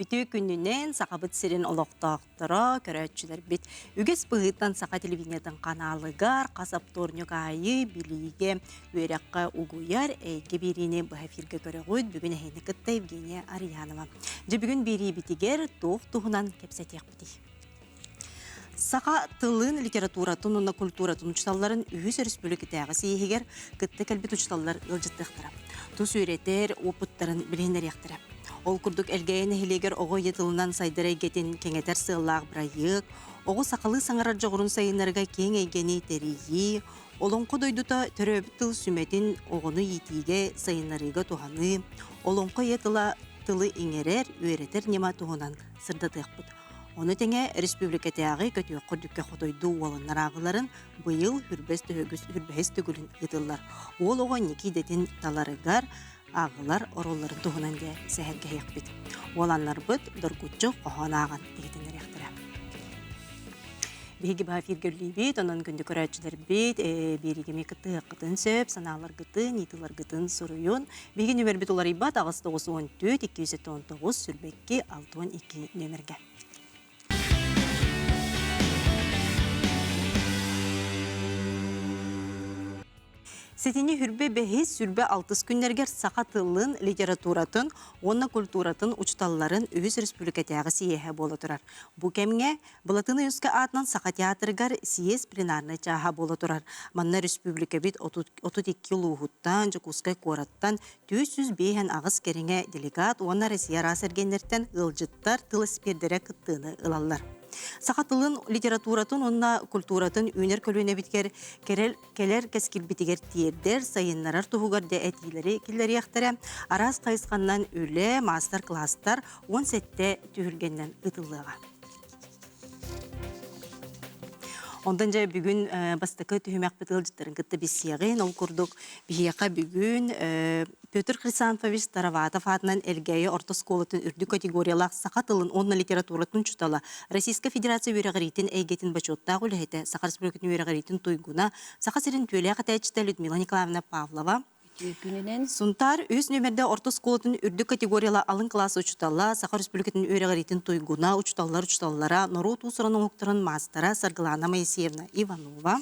Үтүө күнүнэн Сахабыт сирин олохтоохторо, көрөөччүлэрбит үгэс быһыытынан Саха телевидениетын каналыгар хас оптуорунньук аайы билиигэ, үөрэххэ угуйар эйгэ биэриини быһа эфиргэ көрөҕүт. Бүгүн эһиини кытта Евгения Арьянова. Дьэ бүгүн биэриибитигэр туох туһунан кэпсэтиэхпитий? Саха тылын, литературатын уонна культуратын учууталларын үһүс өрөспүүбүлүкэтээҕи сийиһигэр кытта кэлбит учууталлар ыалдьыттыахтара. Тус үөрэтэр уопуттарын билиһиннэриэхтэрэ. Ол курдук Элгээйи нэһилиэгэр оҕо ийэ тылынан сайдар эйгэтин кэҥэтэр сыаллаах бырайыак, оҕо сахалыы саҥарар дьоҕурун сайыннарыга киэҥ эйгэни тэрийии, олоҥхо дойдута төрөөбүт тыл сүмэтин оҕону иитиигэ, сайыннарыыга туһаныы, олоҥхо ийэ тыла тылы иҥэрэр, үөрэтэр ньыма туһунан сырдатыахпыт. Ону тэҥэ республикатааҕы көтүөххэ үрдүккэ хотойдуу уоланнар ааҕыларын быйыл Хүрбэс Хүрбэһис төгүлүн ыытыллар. Уол оҕо инники идэтин таларыгар ааҕылар оруолларын туһунан дьэ сэһэргэһиэхпит. Уоланнарбыт доргуччу хоһоон ааҕан иһитиннэриэхтэрэ. Биһиги баһа эфиргэ үллүүбүт, онон күндү көрөөччүлэрбит биэриигэ кыттыһыаххытын сөп, санааларгытын, ыйытыыларгытын суруйун. Биһиги нүмербит уларыйбат 894 219 22 62 нүөмэргэ. Сэтинньи хүрбэ бэһис, сүрбэ алтыс күннэригэр саха тылын, литературатын уонна культуратын учууталларын үһүс республикатааҕы сийиэһэ буола турар. Бу кэмҥэ Былатын Ойуунускай аатынан Саха театрыгар съезд пленарнай чааһа буола турар. Манна республикабыт 32 улууһуттан, Дьокуускай куораттан 458 кэриҥэ делегат уонна Россия араас эргиэннэриттэн ыалдьыттар, тыл эспиэрдэрэ кыттыыны ылаллар. Саха тылын, литературатын уонна культуратын үүнэр көлүөнэбитигэр кэрэл кэлэр кэскилбитигэр тиэрдэр, сайыннарар туһугар да этиилэри киллэриэхтэрэ. Араас хайысханнан үлэ, маастар-кылаастар 17 түһүлгэннэн ыытыллыаҕа. Онтон дьэ бүгүн бастакы түһүмэхпит ыалдьыттарын кытта билсиэҕин. Ол курдук биһиэхэ бүгүн Петр Хрисанфович Тараватов аатынан Элгээйи орто оскуолатын үрдүк категориялаах саха тылын уонна литературатын учуутала, Российскай Федерация үөрэҕириитин эйгэтин бочуоттаах үлэһитэ, Саха Республикатын үөрэҕириитин туйгуна, Саха сирин түөлээх этээччитэ Людмила Николаевна Павлова, Үтүө күнүнэн. Сунтаар үһүс нүөмэрдэ орто оскуолатын үрдүк категориялаах алын кылаас учуутала, Саха Республикатын үөрэҕириитин туйгуна, учууталлар учууталлара, норуот уус-уран оҥоһуктарын маастара Саргылана Моисеевна Иванова.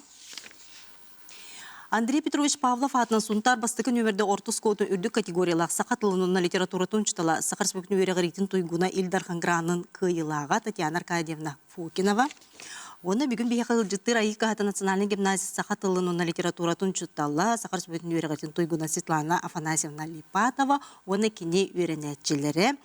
Андрей Петрович Павлов аатынан Сунтаар бастакы нүөмэрдэ орто оскуолатын үрдүк категориялаах саха тылын уонна литературатын учуутала, Саха Республикатын үөрэҕириитин туйгуна Ил Дархан гранын кыайыылааҕа Татьяна Аркадьевна Фокинова. Уонна бүгүн биһиэхэ ыалдьыттыыр Айыы Кыһата национальнай гимназия саха тылын уонна литературатын учуутала, Саха Республикатын үөрэҕитин туйгуна Светлана Афанасьевна Липатова уонна кини үөрэнээччилэрэ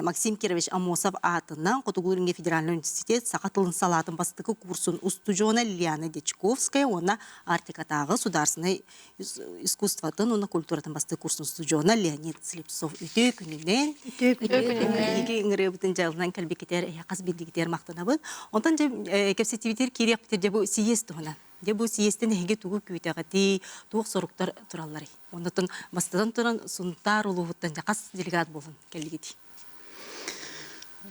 Максим Кирович Аммосов аатынан Хотугу-Илиҥҥи федеральнай университет саха тылын салаатын бастакы курсун устудьуона Лилиана Дьячковская уонна Арктикатааҕы судаарственнай искусствотын уонна культуратын бастакы курсун устудьуона Леонид Слепцов. Үтүө күнүнэн! Үтүө күнүнэн! Эһиги ыҥырыыбытын дьалынан кэлбиккитигэр эһиэхэ хас биирдигитигэр махтанабыт. Онтон дьэ кэпсэтиибитигэр киириэхпитигэр дьэ бу сийиэс туһунан. Дьэ бу сийиэстэн эһиги тугу күүтэҕитий, туох соруктар туралларый? Оннуттан бастатан туран Сунтаар улууһуттан дьэ хас делегат буолан кэллигитий?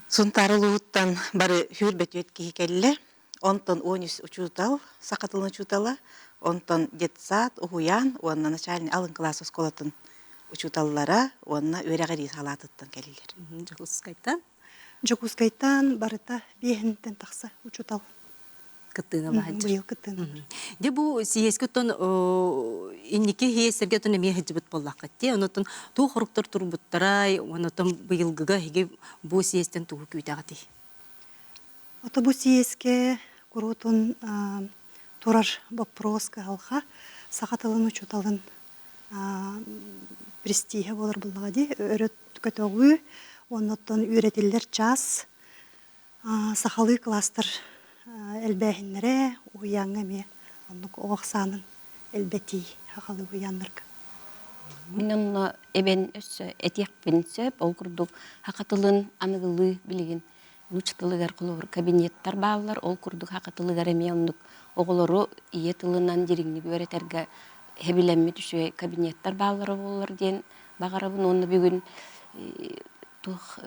Сунтаар улууһуттан бары сүүрбэ киһи кэллэ. Онтон 13 учуутал, саха тылын учуутала, онтон детсад, уһуйаан уонна начальный алын кылаас оскуолатын учууталлара уонна үөрэҕирии салаатыттан кэллилэр. Дьокуускайтан? Дьокуускайтан барыта биэһинтэн тахса учуутал кыттыыны баһыйдыр. Быйыл кыттыыны. Дьэ бу сийиэскэ оттон инники сийиэстэргэ оттон эмиэ сылдьыбыт буоллаххыт дии. Онотон туох хоруктар турбуттарай, онотон быйылгыга эһиги бу сийиэстэн тугу күүтэҕитий? Ото бу сийиэскэ куруутун турар боппуруос кыһалҕа саха тылын учууталын престиһэ буолар буоллаҕа дии өрө көтөҕүү уонна оттон үөрэтиллэр чаас сахалыы класстар элбээһиннэрэ уһуйааҥҥа эмиэ оннук оҕо ахсаанын элбэтии сахалыы уһуйааннарга. Мин онно эбэн өссө этиэхпин сөп. Ол курдук саха тылын аныгылыы билигин нуучча тылыгар холобур кабинеттар бааллар. Ол курдук саха тылыгар эмиэ оннук оҕолору ийэ тылынан дириҥник үөрэтэргэ хэбилэммит үчүгэй кабинеттар бааллара буоллар диэн баҕарабын уонна бүгүн туох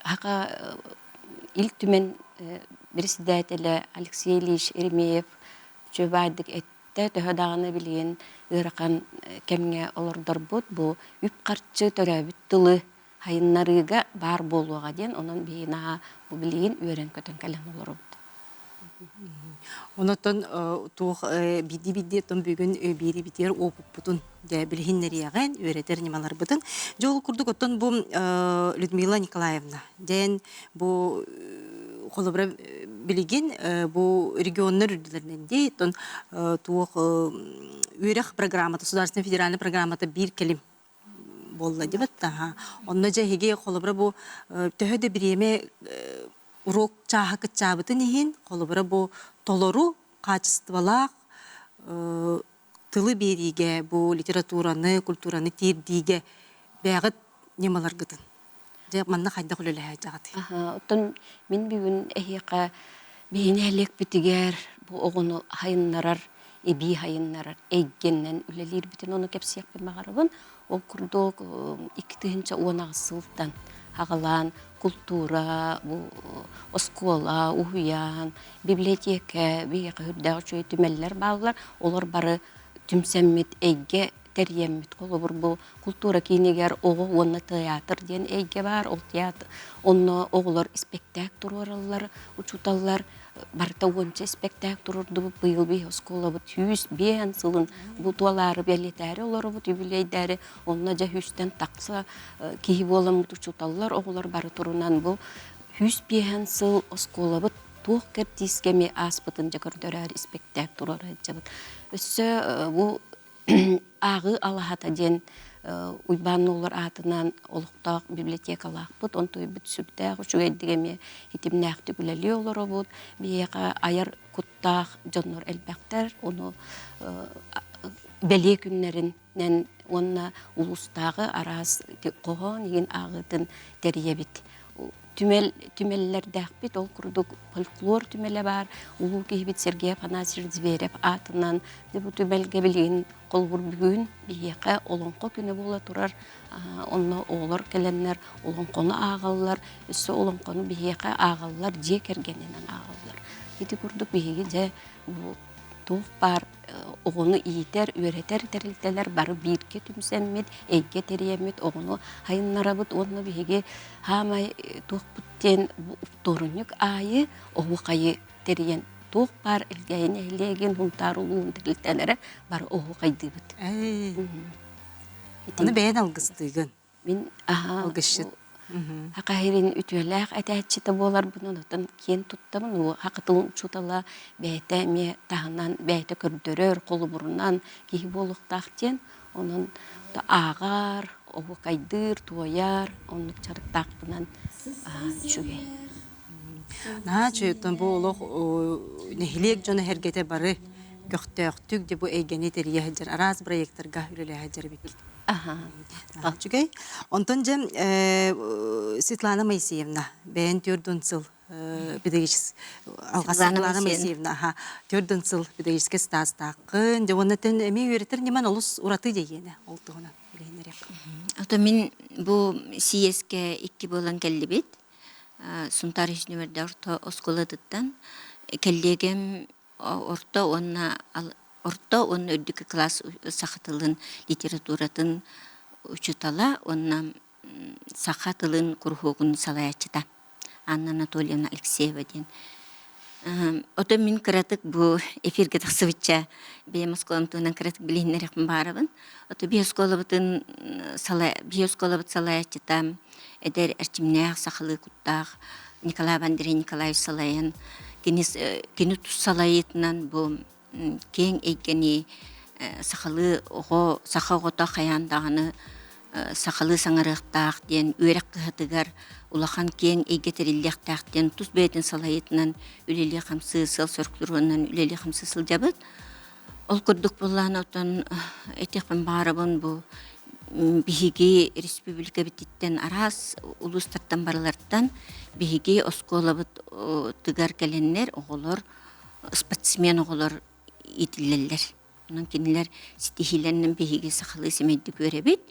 саха Ил Түмэн председателэ Алексей Ильич Еремеев үчүгэй баайдык эттэ төһө даҕаны билигин ыарахан кэмҥэ олордорбут бу үп-харчы төрөөбүт тылы. хайыннарыыга баар буолуоҕа диэн, онон биһиги наһаа бу билигин үөрэн-көтөн кэлэн олоробут. Онотон туох биирдии-биирдии оттон бүгүн биири-битигэр уопуппутун дьэ билиһиннэриэҕин, үөрэтэр ньымаларбытын. Дьэ ол курдук оттон бу Людмила Николаевна диэн бу холобура билигин бу регионнар үрдүлэринэн дии оттон туох үөрэх программата государственная федеральная программата биир кэлим буолла дибэт таһа. Онно дьэ эһиги холобура бу төһө да бириэмэ уруок чааһа кыччаабытын иһин холобура бу толору хаачыстыбалаах тылы биэриигэ бу литератураны, культураны тиэрдиигэ бэйэҕит ньымаларгытын дьэ манна хайдах үлэлэһээдьэҕитий? Оттон мин бүгүн эһиэхэ биһи нэһилиэкпитигэр бу оҕону хайыннарар, эбии хайыннарар эйгэннэн үлэлиирбитин ону кэпсиэхпин баҕарабын. Ол курдук 2018 сылтан аҕалаан култуура, бу оскуола, уһуйаан, библиотека, биһиэхэ үрдээх үчүгэй түмэллэр бааллар. Олор бары түмсэммит эйгэ тэрийэммит. Холобур, бу култуура киинигэр оҕо уонна театр диэн эйгэ баар. Ол театр онно оҕолор испэктээк туруораллар, учууталлар барыта уонча испэктээк туруордубут. Быйыл биһи оскуолабыт 105 сылын бу туолаары бэлиэтээри олоробут, юбилейдээри. Онно дьэ сүүстэн тахса киһи буоламмыт учууталлар, оҕолор бары турунан бу 105 сыл оскуолабыт туох кэрдиис кэми ааспытын дьэ көрдөрөөр испэктээк туруора сылдьабыт. Өссө бу ааҕыы алаһата диэн Уйбаан Ноллор аатынан олохтоох библиотекалаахпыт. Онтуйбут сүрдээх үчүгэйдик эмиэ итимнээхтик үлэлии олоробут. Биһиэхэ айар куттаах дьоннор элбэхтэр. Ону бэлиэ күннэринэн уонна улуустааҕы араас хоһоон иһин ааҕыытын тэрийэбит. Түмэл түмэллэрдээхпит, ол курдук фольклор түмэлэ баар, улуу киһибит Сергей Афанасьевич Зверев аатынан бу түмэлгэ билигин холобур бүгүн биһиэхэ олоҥхо күнэ буола турар, онно оҕолор кэлэннэр олоҥхону ааҕаллар, өссө олоҥхону биһиэхэ ааҕаллар, дьиэ кэргэнинэн ааҕаллар. Ити курдук биһиги дьэ бу туох баар оҕону иитэр, үөрэтэр тэрилтэлэр бары бииргэ түмсэммит, эйгэ тэрийэммит оҕону хайыннарабыт уонна биһиги хаамай туохпут диэн вторунньук аайы оһуохайы тэрийэн туох баар Элгээйи нэһилиэгин, Сунтаар улууһун тэрилтэлэрэ бары оһуохайдыыбыт. Ону бэйэн алгыстыыгын. Мин Алгысчыт. Саха сирин үтүөлээх этээччитэ буоларбынан оттон киэн туттабын. Уу саха тылын учуутала бэйэтэ эмиэ таһынан бэйэтэ көрдөрөр, холобурунан киһи буолуохтаах диэн. Онон ааҕар, оһуокайдыыр, туойар оннук дьарыктаахпынан үчүгэй. Наһаа үчүгэй бу олох нэһилиэк дьоно сэргэтэ бары көхтөөхтүк де бу эйгэни тэрийэ сылдьар араас проектарга үлэлэһэ сылдьар эбиккит. Үчүгэй. Онтон дьэ Светлана Моисеевна бэйэн 40 сыл педагогический Светлана Моисеевна аха 40 сыл педагогическай стаастааххын дьэ уонна тэн эмиэ үөрэтэр ньыман олус ураты дьэйиэнэ ол туһунан билиһиннэриэх. Ото мин бу сийиэскэ икки буолан кэллибит. Сунтаар үс нүмердээх орто оскуолатыттан кэллиэгэм орто уонна орто уонна үрдүкү кылаас саха тылын литературатын учуутала уонна саха тылын куруһуогун салайааччыта Анна Анатольевна Алексеева диэн. Оттон мин кыратык бу эфиргэ тахсыбычча бэйэм оскуолам туһунан кыратык билиһиннэриэхпин баҕарабын. Ото биһи оскуолабытын биһи оскуолабыт салайааччыта эдэр эрчимнээх сахалыы куттаах Николай Андрей Николаевич салайан кини кини тус салайыытынан бу киэҥ эйгэни сахалыы оҕо саха оҕото хайаан даҕаны сахалыы саҥарыахтаах диэн үөрэх кыһатыгар улахан киэҥ эйгэ тэриллиэхтээх диэн тус бэйэтин салайыытынан үлэлии-хамсыы сыал-сорук туруорунан үлэлии-хамсыы сылдьабыт. Ол курдук буоллаҕына оттон этиэхпин баҕарабын бу биһиги республикабытыттан араас улуустартан барылартан биһиги оскуолабыт тыгар кэлэннэр оҕолор спортсмен оҕолор иитиллэллэр. Онон кинилэр ситиһиилэринэн биһиги сахалыы сэмэйдик үөрэбит.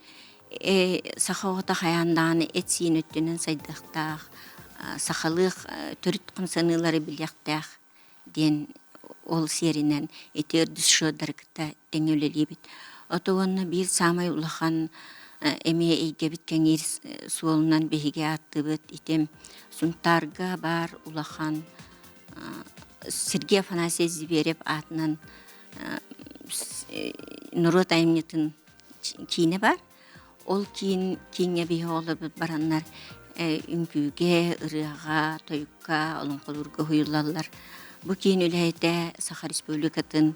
Саха оҕото хайаан даҕаны эт-сиин өттүнэн сайдыахтаах, сахалыы төрүт хамсаныылары билиэхтээх диэн ол сиэринэн ити душодары кытта тэҥҥэ үлэлиибит. Ото уонна биир саамай улахан Эмиэ эйгэбит кэҥиир суолунан биһиги ааттыыбыт итим Сунтаарга баар улахан Сергей Афанасьевич Зверев аатынан норуот айымньытын киинэ баар. Ол киин кииҥҥэ биһи оҕолорбут бараннар үҥкүүгэ, ырыаҕа, тойукка, олоҥхолуурга уһуйуллаллар. Бу киин үлэһитэ Саха Республикатын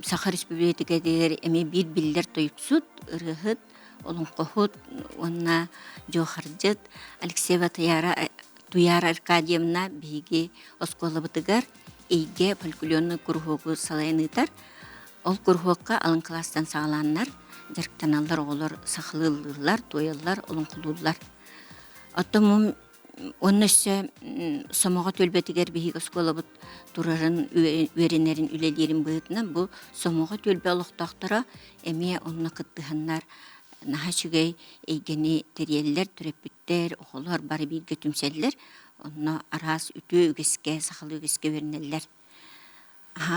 Саха Республикатыгар эмиэ биир биллэр тойуксут, ырыаһыт, олоҥхоһут уонна дьуохардьыт Алексеева Туяра Туяра Аркадьевна биһиги оскуолабытыгар Эйгэ фольклорнай куруһуогу салайан ыытар. Ол куруһуокка алын кылаастан саҕалааннар дьарыктаналлар оҕолор сахалыы ыллыыллар, туойаллар, олоҥхолууллар. Оттон уонна өссө Сомоҕо түөлбэтигэр биһиги оскуолабыт турарын, үөрэнэрин, үлэлиирин быһыытынан бу Сомоҕо түөлбэ олохтоохторо эмиэ онно кыттыһаннар наһаа үчүгэй эйгэни тэрийэллэр, төрөппүттэр, оҕолор бары бииргэ түмсэллэр. Онно араас үтүө үгэскэ, сахалыы үгэскэ үөрэнэллэр.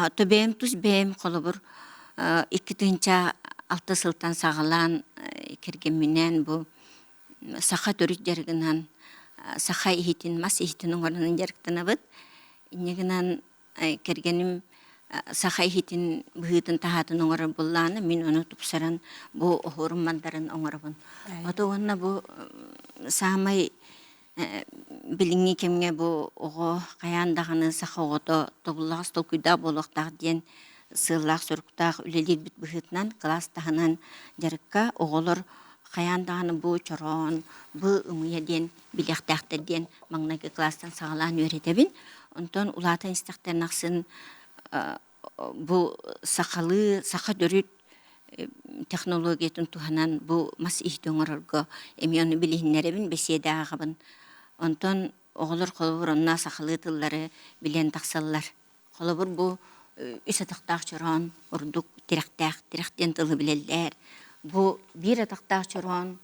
Ото бэйэм тус бэйэм холобур 2006 сылтан саҕалаан кэргэмминээн бу саха төрүт дьарыгынан саха иһитин, мас иһитин оҥорон дьарыктанабыт. Инньэ гынан кэргэним саха иһитин быһыытын-таһаатын оҥорор буоллаҕына, мин ону тупсаран бу оһуорум мандарын оҥоробун. Ото уонна бу саамай Билиҥҥи кэмҥэ бу оҕо хайаан даҕаны саха оҕото тобуллаҕас толкуйдаах буолуохтаах диэн сыаллаах-соруктаах үлэлиирбит быһыытынан кылаас таһынан дьарыкка оҕолор хайаан даҕаны бу чороон, бу ымыйа диэн билиэхтээхтэр диэн маҥнайгы кылаастан саҕалаан үөрэтэбин. Онтон улаатан истэхтэрин ахсын бу сахалыы, саха төрүт технологиятын туһанан бу мас иһити оҥорорго эмиэ ону билиһиннэрэбин, бэсиэдэ ааҕабын. Онтон оҕолор холобур онно сахалыы тыллары билэн тахсаллар. Холобур бу үс атахтаах чороон ордук тирэхтээх, тирэх диэн тылы билэллэр. Бу биир атахтаах чороон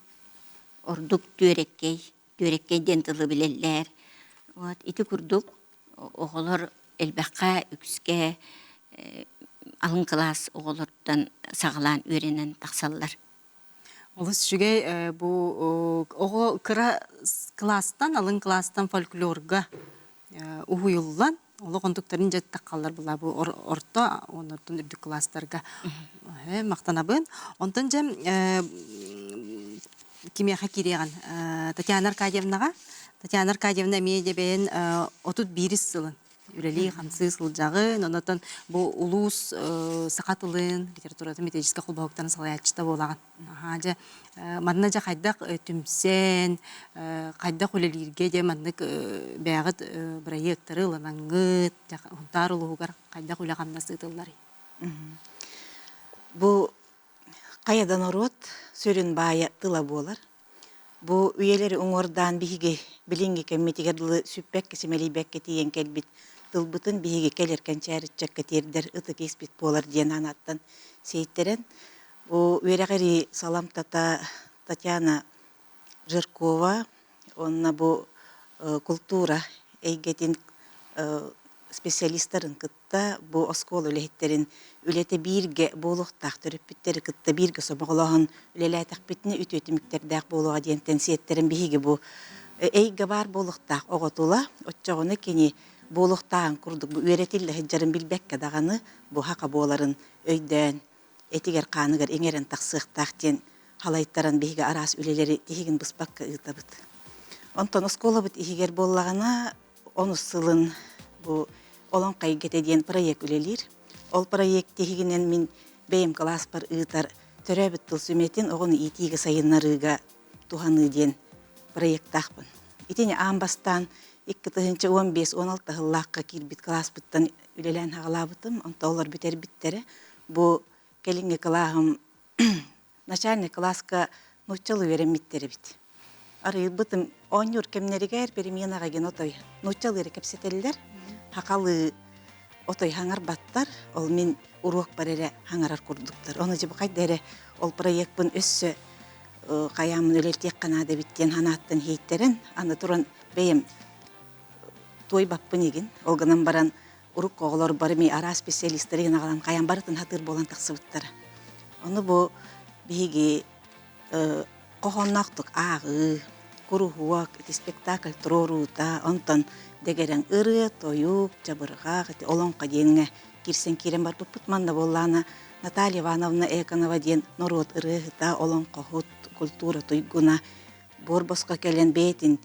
ордук түөрэккэй, түөрэккэй диэн тылы билэллэр. Вот ити курдук оҕолор элбэххэ үгүскэ алын кылаас оҕолоруттан саҕалаан үөрэнэн тахсаллар. Олус үчүгэй бу оҕо кыра кылаастан, алын кылаастан фольклорга уһуйуллан олох онтуктарын дьэ таххаллар була бу орто оннортон үрдүк кылаастарга махтанабын. Онтон дьэ кимиэхэ киириэҕин Татьяна Аркадьевнаҕа Татьяна Аркадьевна эмиэ дьэ бэйэн 31 сылын үлэлии-хамсыы сылдьаҕын, онотон бу улуус саха тылын, литературатын методическай холбоһуктарын салайааччыта буолаҕын. Аһаа, дьэ, манна дьэ хайдах түмсэн, хайдах үлэлииргэ дьэ маннык бэйэҕит бырайыактары ылынаҥҥыт, Сунтаар улууһугар хайдах үлэ-хамнас ыытылларый? Бу хайа да норуот сүрүн баайа тыла буолар. Бу үйэлэри уҥуордаан биһиги билиҥҥи кэммитигэр дылы сүппэккэ, симэлийбэккэ тиийэн кэлбит тылбытын биһиги кэлэр кэнчээри ыччакка тиэрдэр ытык иэспит буолар диэн анааттан сиэйтэрэн Бу үөрэҕирии саламтата Татьяна Жиркова уонна бу култуура эйгэтин специалистарын кытта бу оскуола үлэһиттэрин үлэтэ бииргэ буолуохтаах төрөппүттэри кытта бииргэ сомоҕолоһон үлэлээтэхпитинэ үтүө түмүктэрдээх буолуоҕа диэнтэн сиэттэрэн биһиги бу эйгэ баар буолуохтаах оҕо тула оччоҕуна кини буолуохтааҕын курдук бу үөрэтиллэ сылдьарын билбэккэ даҕаны бу хака буоларын өйдөөн этигэр-хааныгар иҥэрэн тахсыахтаах диэн халайтаран биһиги араас үлэлэри тиһигин быспакка ыытабыт. Онтон оскуолабыт иһигэр буоллаҕына онус сылын бу Олоҥхо эйгэтэ диэн проект үлэлиир. Ол проект тиһигинэн мин бэйэм кылааспар ыытар төрөөбүт тыл сүмэтин оҕону иитиигэ сайыннарыыга туһаныы диэн проектаахпын. Итини аан бастаан 2015-16 сыллаахха киирбит кылааспыттан үлэлээн хаҕалаабытым, онто олор бүтэрбиттэрэ. Бу кэлиҥҥи кылааһым начальный кылааска нууччалыы үөрэммиттэр эбит. Арыйбытым оонньуур кэмнэригэр переменаҕа гин отой нууччалыы эрэ кэпсэтэллэр, хахалыы отой хаҥарбаттар, ол мин уруокпар эрэ хаҥарар курдуктар. Ону дьэ бу хайда эрэ ол проекпын өссө хайааммын үлэлтиэххэ наада эбит диэн санааттан иһийтэрэн, аны туран бэйэм туойбаппын игин. Ол гынан баран урукку оҕолор бары ми араас специалистары аҕалан хайаан барытын хатыыр буолан тахсыбыттара. Ону бу биһиги Хоһоонноохтук ааҕыы, куруһуок, ити спектакль туруоруута, онтон дэгэрэҥ ырыа, тойук, чабырҕах, ити олоҥхо диэҥҥэ киирсэн киирэн барбыппыт. Манна буоллаҕына Наталья Ивановна Эконова диэн норуот ырыаһыта, олоҥхоһут, культура туйгуна буор босхо кэлэн бэйэтин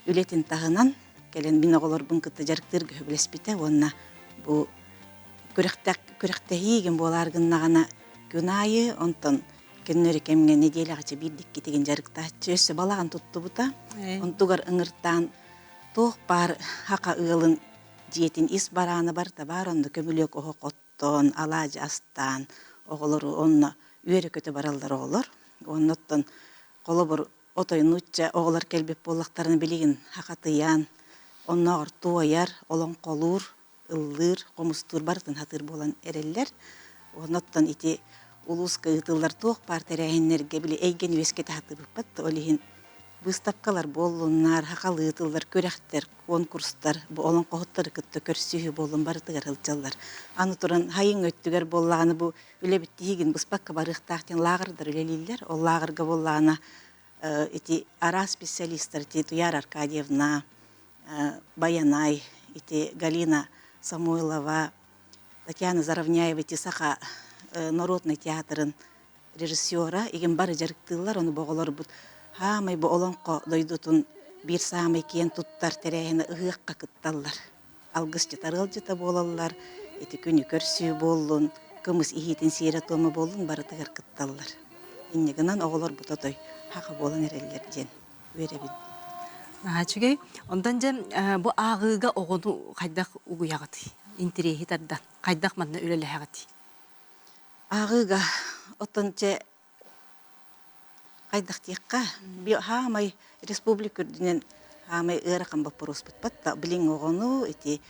үлэтин таһынан кэлэн мин оҕолорбун кытта дьарыктыырга сөбүлэспитэ уонна бу күрэхтэһии буолаар гыннаҕына күн аайы онтон көннөрү кэмҥэ нэдиэлэҕэ биирдиккитигин дьарыктааччы өссө балаҕан туттубута онтугар ыҥыртаан туох баар хака ыалын дьиэтин ис бараана барыта баар онно көмүлүөк оһох оттоон алаадьы астаан оҕолору онно үөрэ-көтө бараллар оҕолор оннуттан холобур отой нуучча оҕолор кэлбит буоллахтарына билигин хахатыйан оннооҕор туойар олоҥхолуур ыллыыр, хомустуур барытын сатыыр буолан эрэллэр. Оннуттан ити улууска ыытыллар туох баар тэрээһиннэргэ били эйгэни үөскэтэ сатыыбыппыт. Ол иһин быыстапкалар буоллуннар, сахалыы ыытыллар күрэхтэр, конкурстар, бу олоҥхоһуттары кытта көрсүһүү буоллун барытыгар сылдьаллар. Аны туран сайыҥҥы өттүгэр буоллаҕына бу үлэбит тиһигин быспакка барыахтаах диэн лааҕырдар үлэлииллэр. Ол лааҕырга буоллаҕына ити араас специалистар ити Туяра Аркадьевна, Баянай, ити Галина Самойлова, Татьяна Заровняева ити саха народнай театрын режиссера игин бары дьарыктыыллар, ону оҕолорбут хаамай бу олоҥхо дойдутун биир саамай киэн туттар тэрээһини ыһыахха кытталлар. Алгысчыт арыалдьыта буолаллар, ити күнү көрсүү буоллун, кымыс иһиитин сиэрэ-туома буоллун барытыгар кытталлар. Инньэ гынан оҕолорбут отой хаха буолан эрэллэр диэн үөрэбин. Наһаа үчүгэй. Онтон дьэ бу ааҕыыга оҕону хайдах угуйаҕытый? Интириэһи тардан хайдах манна үлэлэһэҕитий? Ааҕыыга оттон чэ хайдах диэххэ хаамай республика үрдүнэн хаамай ыарахан боппуруоспут батта билиҥ оҕону ити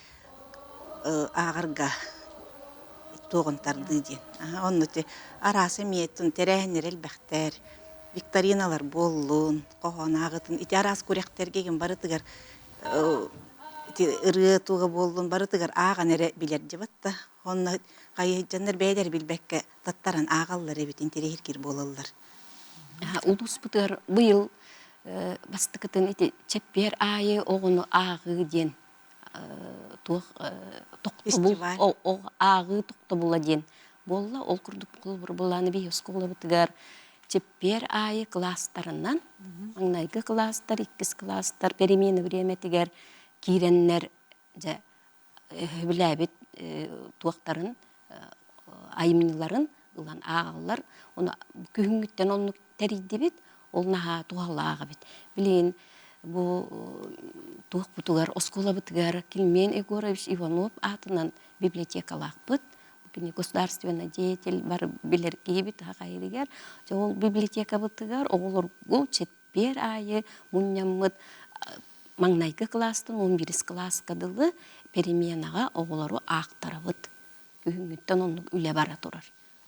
ааҕарга туоҕун тардыы диэн. Онно ити араас эмиэ тэрээһиннэр элбэхтэр, викториналар буоллун, хоһоон ааҕытын ити араас күрэхтэргэ барытыгар ити ырыа туга буоллун барытыгар ааҕан эрэ билэр дьыбат да онно хайыһыдьаннар бэйэлэр билбэккэ таттаран ааҕаллар эбит интэриэһиргиир буолаллар. Улууспутугар быйыл бастакытын ити чэппиэр аайы оҕону ааҕыы диэн туох тохтобул ааҕыы тохтобула диэн буолла. Ол курдук холобур былааны биһи оскуолабытыгар чэппиэр аайы кылаастарынан маҥнайгы кылаастар, иккис кылаастар перемена бириэмэтигэр киирэннэр дьэ сөбүлээбит туохтарын айымньыларын ылан ааҕаллар. Ону күһүҥҥүттэн оннук тэрийдибит. Ол наһаа туһалаах эбит. Билигин бу туохпутугар, оскуолабытыгар Килмиэн Егорович Иванов аатынан библиотекалаахпыт. Кини государственный деятель бары билэр киһибит аҕайырыгар. Ол библиотекабытыгар оҕолорго чэппиэр аайы мунньаммыт маҥнайгы кылаастан 11 кылааска дылы переменаҕа оҕолору аахтарабыт. Күһүҥҥүттэн оннук үлэ бара турар.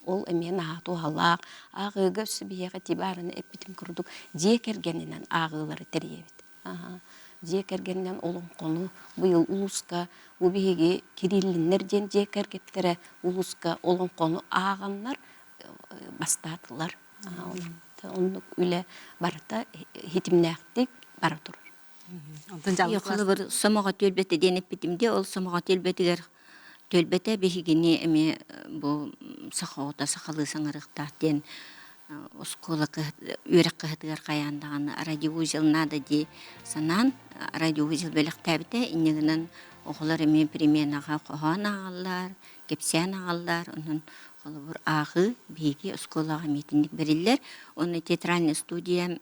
Ол эмиэ наһаа туһалаах. Ааҕыыга өссө биһиэхэ тибаарыны эппитим курдук дьиэ кэргэнинэн ааҕыылары тэрийэбит. Дьиэ кэргэнинэн олоҥхону быйыл улууска бу биһиги Кириллиннэр диэн дьиэ кэргэттэрэ улууска олоҥхону ааҕаннар бастаатылар. Оннук үлэ барыта хитимнээхтик бара турар. Онтон дьаллык Холобур, сомоҕо түөлбэтэ диэн эппитим дии, ол сомоҕо түөлбэтигэр түөлбэтэ биһигини эмиэ бу саха оҕото сахалыы саҥарыахтаах диэн оскуола үөрэх кыһатыгар хайаан даҕаны радиоузел наада дии санаан радиоузел бэлэхтээбитэ. Инньэ гынан оҕолор эмиэ переменаҕа хоһоон ааҕаллар, кэпсээн ааҕаллар. Онон холобур ааҕыы биһиги оскуолаҕа эмиэ итинник бэриллэр. Уонна театральная студияны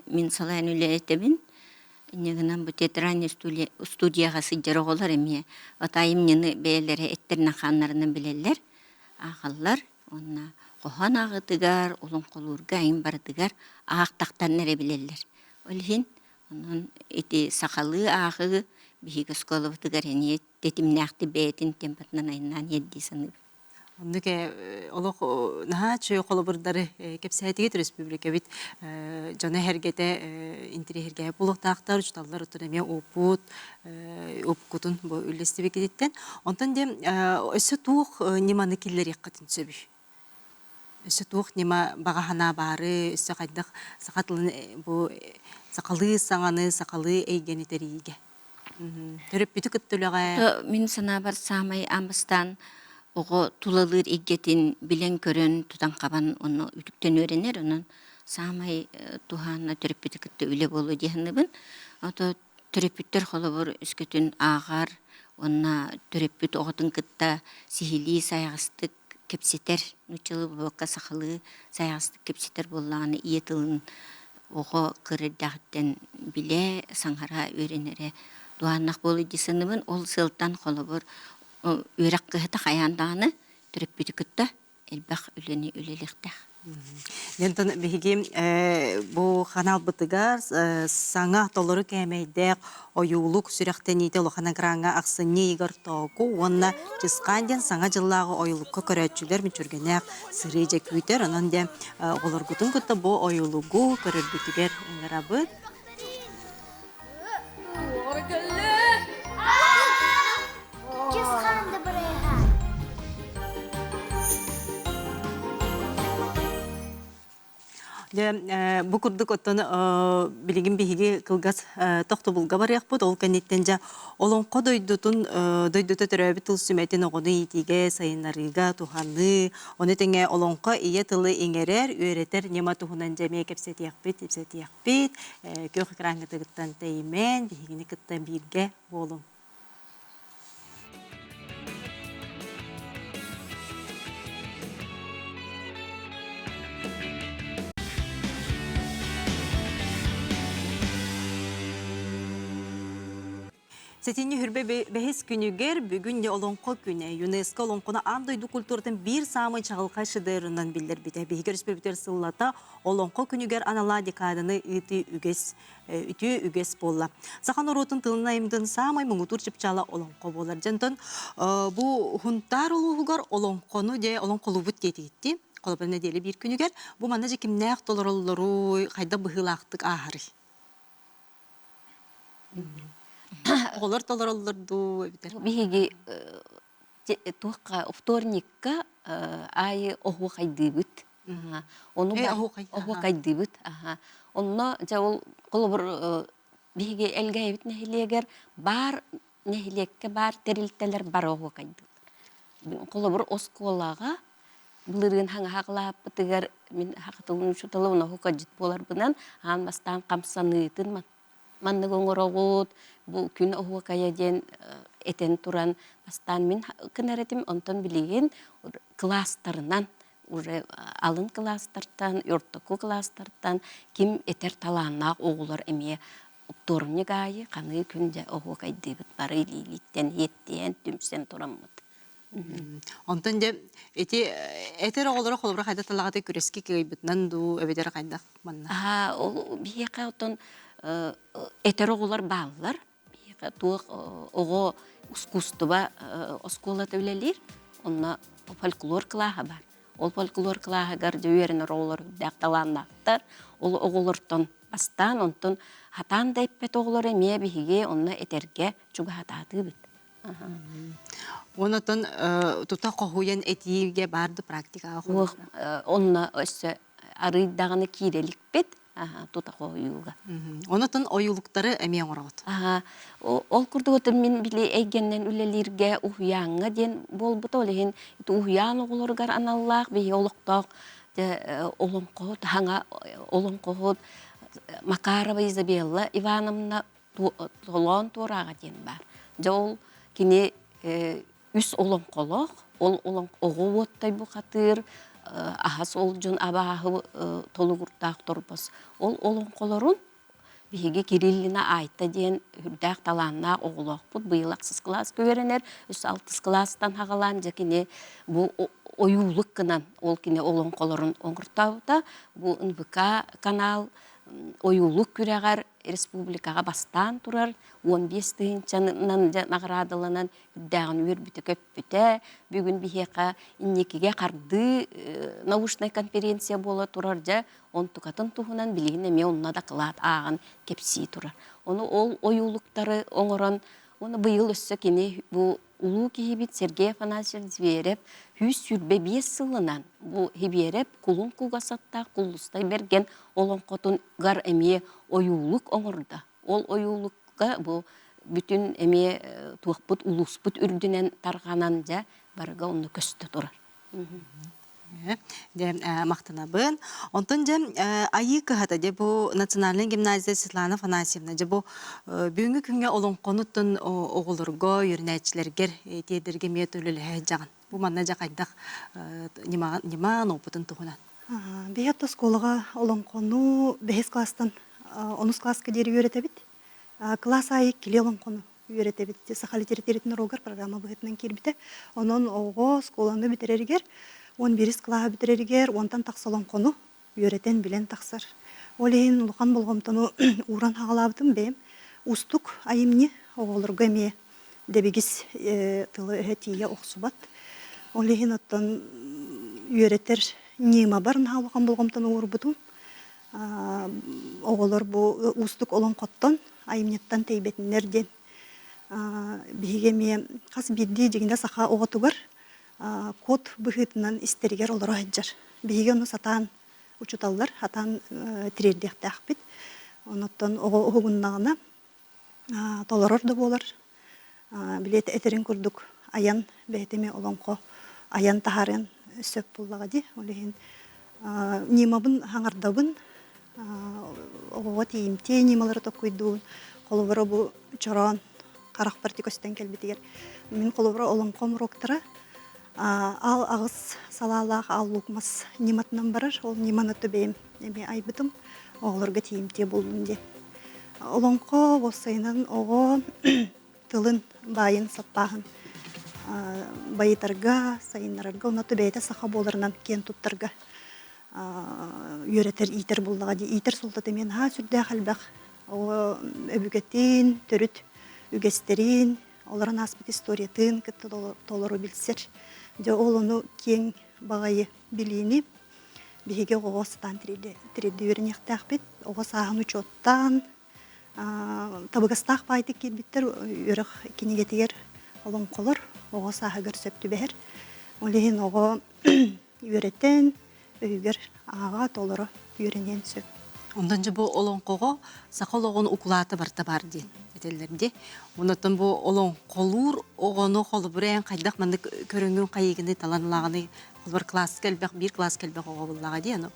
мин салайан үлэлэтэбин. Инньэ гынан бу театральная студияҕа сылдьар оҕолор эмиэ от айымньыны бэйэлэрэ эттэринэн-хааннарынан билэллэр, ааҕаллар. Уонна хоһоон ааҕыытыгар, олоҥхолуурга айым барытыгар аахтахтарына эрэ билэллэр. Ол иһин онон ити сахалыы ааҕыы биһиги оскуолабытыгар эмиэ тэтимнээхтик бэйэтин темпатынан айаннаан иһэр дии саныыбын. Оннук олох наһаа үчүгэй холобурдары кэпсээтигит республикабит дьоно-сэргэтэ интириэһиргээбит буолуохтаахтар, учууталлар оттон эмиэ опыт опкутун бу үллэстибиккититтэн. Онтон диэн өссө туох ньыманы киллэриэххитин сөбүй? Өссө туох ньыма баҕа санаа баары, өссө хайдах саха тылын бу сахалыы саҥаны, сахалыы эйгэни тэрийиигэ? Төрөппүтү кытта үлэҕэ Мин санаабар саамай аан бастаан оҕо тулалыыр эйгэтин билэн-көрөн, тутан-хабан онно үтүктэн үөрэнэр. Онон саамай туһаанна төрөппүтү кытта үлэ буолуо дии саныыбын. Ото төрөппүттэр холобур өскөтүн ааҕар уонна төрөппүт оҕотун кытта сиһилии сайаҕастык кэпсэтэр, нууччалыы буолбакка сахалыы сайаҕастык кэпсэтэр буоллаҕына ийэ тылын оҕо кыра эрдэҕиттэн билэ, саҥара үөрэнэрэ туһааннаах буолуо дии саныыбын. Ол сыалтан холобур үөрэх кыһата хайаан даҕаны төрөппүтү кытта элбэх үлэни үлэлиэхтээх. Онтон биһиги бу ханаалбытыгар саҥа толору кээмэйдээх ойуулук сүрэхтэниитэ улахан экраҥҥа ахсынньы ыйыгар Тооку уонна Чысхаан диэн саҥа дьыллааҕы ойуулукка көрөөччүлэр мүччүргэнээх сырыы дьэ күүтэр. Онон дьэ оҕолоргутун кытта бу ойуулугу көрөргүтүгэр ыҥырабыт. Дьэ, бу курдук оттон билигин биһиги кылгас тохтобулга барыахпыт. Ол кэнниттэн дьэ олоҥхо дойдутун дойдута төрөөбүт тыл сүмэтин оҕону иитиигэ, сайыннарыыга туһаныы, ону тэҥэ олоҥхо ийэ тылы иҥэрэр, үөрэтэр ньыма туһунан дьэ эмиэ кэпсэтиэхпит, ипсэтиэхпит. Күөх экраҥҥытыгыттан тэйимэн, биһигини кытта бииргэ буолуҥ. Сэтинньи хүрбэ бэһис күнүгэр бүгүн де Олоҥхо күнэ ЮНЕСКО олоҥхону аан дойду культуратын биир саамай чаҕылхай шедеврынан биллэрбитэ. Биһиги өрөспүүбүлүкэтигэр сыллата Олоҥхо күнүгэр аналаах декаданы ыытыы үгэс үтүө үгэс буолла. Саха норуотун тылын айымдын саамай муҥутуур чыпчаала олоҥхо буолар. Дьонтон бу Хунтаар улууһугар олоҥхону дьэ олоҥхолуубут диэтигитти. Холобур нэдиэлэ биир күнүгэр бу манна дьэ кимнээх толороллоруй, хайдах быһыылаахтык ааһарый? Оҕолор толороллор дуу эбитэр? Биһиги туохха вторникка аайы оһуохайдыыбыт. Ону оһуокайдыыбыт. Онно дьэ ол холобур биһиги Элгээйибит нэһилиэгэр баар нэһилиэккэ баар тэрилтэлэр бары оһуокайдыыллар. Холобур оскуолаҕа былырыын хаҥаһаҕалааппытыгар мин хахатылын учууталыбын оһуокайдьыт буоларбынан аан бастаан хамсаныытын маннык оҥороҕут, бу күн оһуокайа диэн этэн туран бастаан мин гынар этим, онтон билигин кылаастарынан уже алын кылаастартан, ортоку кылаастартан ким этэр талааннаах оҕолор эмиэ вторник аайы ханыы күн дьэ оһуокайдыыбыт бары илиилииттэн иэттиэн түмсэн тураммыт. Онтон дьэ ити этэр оҕолоро холобура хайдах талаҕатай күрэскэ кыайбытынан дуу эбэтэр хайдах манна? Аа ол биһиэхэ оттон этэр оҕолор бааллар. Биһиэхэ туох оҕо ускуустуба оскуолата үлэлиир. Онно фольклор кылааһа баар. Ол фольклор кылааһыгар дьэ үөрэнэр оҕолор үрдээх талааннаахтар. Ол оҕолортон бастаан онтон хатаан да эппэт оҕолор эмиэ биһиги онно этэргэ чугаһатаатыыбыт. Онотон тута хоһуйан этиигэ баар да практикаҕа Уох онно өссө арыый даҕаны киирэ иликпит тута хоһуйууга. Онотон ойуулуктары эмиэ оҥороҕут. Ол курдук отон мин били эйгэннэн үлэлииргэ уһуйааҥҥа диэн буолбута. Ол иһин уһуйаан оҕолоругар аналлаах биһиги олохтоох олоҥхоһут хаҥа олоҥхоһут Макарова Изабелла Ивановна Толоон туорааҕа диэн баар. Дьэ ол кини үс олоҥхолоох, ол оҕо уоттай бухатыыр, аһас ол дьон абааһы толугурдаах торбос. Ол олоҥхолорун биһиги Кириллина Айта диэн үрдээх талааннаах оҕолоохпут быйыл ахсыс кылааска үөрэнэр, үс алтыс кылаастан хаҕалаан дьэ кини бу ойуулук гынан ол кини олоҥхолорун оҥортообута. Бу НВК канал ойуулук күрэҕэр республикаҕа бастаан турар 15 тыһыынчанан наҕараадаланан үрдээҕин үөрбүтэ-көппүтэ. Бүгүн биһиэхэ инникигэ хардыы научнай конференция буола турар дьэ онтукатын туһунан билигин эмиэ онно дакылаат ааҕан кэпсии турар. Ону ол ойуулуктары оҥорон Уонна быйыл өссө кини бу улуу киһибит Сергей Афанасьевич Зверев 125 сылынан бу Хибиэрэп кулун кугас аттаах Куллустай Бэргэн олоҥхотугар эмиэ ойуулук оҥордо. Ол ойуулукка бу бүтүн эмиэ туохпут улууспут үрдүнэн тарҕанан дьэ барыга онно көстө турар. Дьэ, махтанабын. Онтон дьэ, Айыы кыһата дьэ бу национальнай гимназия Светлана Афанасьевна дьэ бу бүгүҥҥү күҥҥэ олоҥхонуттан оҕолорго, үөрэнээччилэргэр тиэрдэргэ эмиэ үлэлэһэ сылдьаҕын. Бу манна дьэ хайдах ньымаан опытын туһунан. Биһиэт оскуолаҕа олоҥхону бэһис класстан онус класска диэри үөрэтэбит. Кылаас аайы кили олоҥхону үөрэтэбит. Саха литературатын уруогар программа быһыытынан киирбитэ. Онон оҕо оскуоланы бүтэрэригэр, 11 кылааһы бүтэрэригэр уонтан тахса олоҥхону үөрэтэн билэн тахсар. Ол иһин улахан болҕомтону ууран хаҕалаабытым бэйэм. Уустук айымньы оҕолорго эмиэ дэбигис тылы-өһө тиийэ охсубат. Ол иһин оттон үөрэтэр ньымабар наһаа улахан болҕомтону уурбутум. Оҕолор бу уустук олоҥхоттон, айымньыттан тэйбэтиннэр диэн биһиги эмиэ хас биирдии дьиҥинэ саха оҕотугар код быһыытынан истэригэр олоро сылдьар. Биһиги ону сатаан учууталлар сатаан тириэрдиэхтээхпит. Онуттан оҕо уһугуннаҕына толорор да буолар. Билиэт этэрин курдук айан бэйэтэ эмиэ олоҥхо айан таһаарыан сөп буоллаҕа дии. Ол иһин ньымабын хаҥардабын, оҕоҕо тиийимтиэ ньымалары токкуйдуубун. Холобура бу чороон харахпар көстөн кэлбитигэр мин холобура олоҥхом уруоктара аал аҕыс салаалаах аал луук мас ньыматынан барар. Ол ньыманы бэйэм эмиэ айбытым оҕолорго тиийимтиэ буоллун диэн. Олоҥхо уопсайынан оҕо тылын баайын саппааһын байытарга, сайыннарарга, онно бэйэтэ саха буоларынан киэн туттарга үөрэтэр, иитэр буоллаҕа дии. Иитэр суолтата эмиэ наһаа сүрдээх элбэх. Оҕо өбүгэтин, төрүт үгэстэрин, олорон ааспыт историятын кытта толору билсэр. Дьэ ол ону киэҥ баҕайы билиини биһиги оҕоҕо сатаан тириэрдэ үөрэниэхтээхпит. Оҕо сааһын учуоттаан, табыгастаах баайтык киирбиттэр үөрэх кинигэтигэр олоҥхолор оҕо сааһыгар сөп түбэһэр. Ол иһин оҕо үөрэтэн, өйүгэр ааҕа, толоро үөрэниэн сөп. Онтон дьэ бу олоҥхоҕо саха олоҕун укулаата барыта баар диэн этэллэр дии. Онтон бу олоҥхолуур оҕону холобура эн хайдах маннык көрүҥүн хайыгыный талан ылаҕыный холобур класска элбэх биир класска элбэх оҕо буллаҕа дии аны.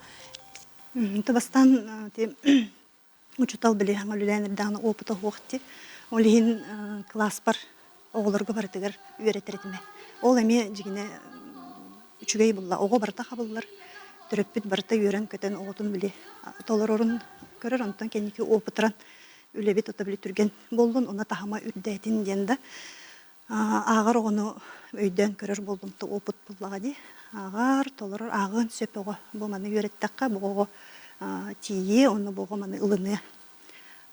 Бастаан учуутал били хаҥа үлэлээн эрдэҕинэ опыта суох дии. Ол иһин кылааспар оҕолорго барытыгар үөрэтэр этим. Ол эмиэ дьиҥинэ үчүгэй булла. Оҕо барыта хабыллар, төрөппүт барыта үөрэн-көтөн оҕотун били толорорун көрөр, онтон кэнники опытыран үлэбит ото били түргэн буоллун, уна таһыма үрдээтин диэн да ааҕар оҕону өйдөөн көрөр буоллум опыт буллаҕа дии. Ааҕар, толорор, ааҕыан сөп оҕо. Бу маны үөрэттэххэ, бу оҕо тиийиэ, онно бу оҕо маны ылыныа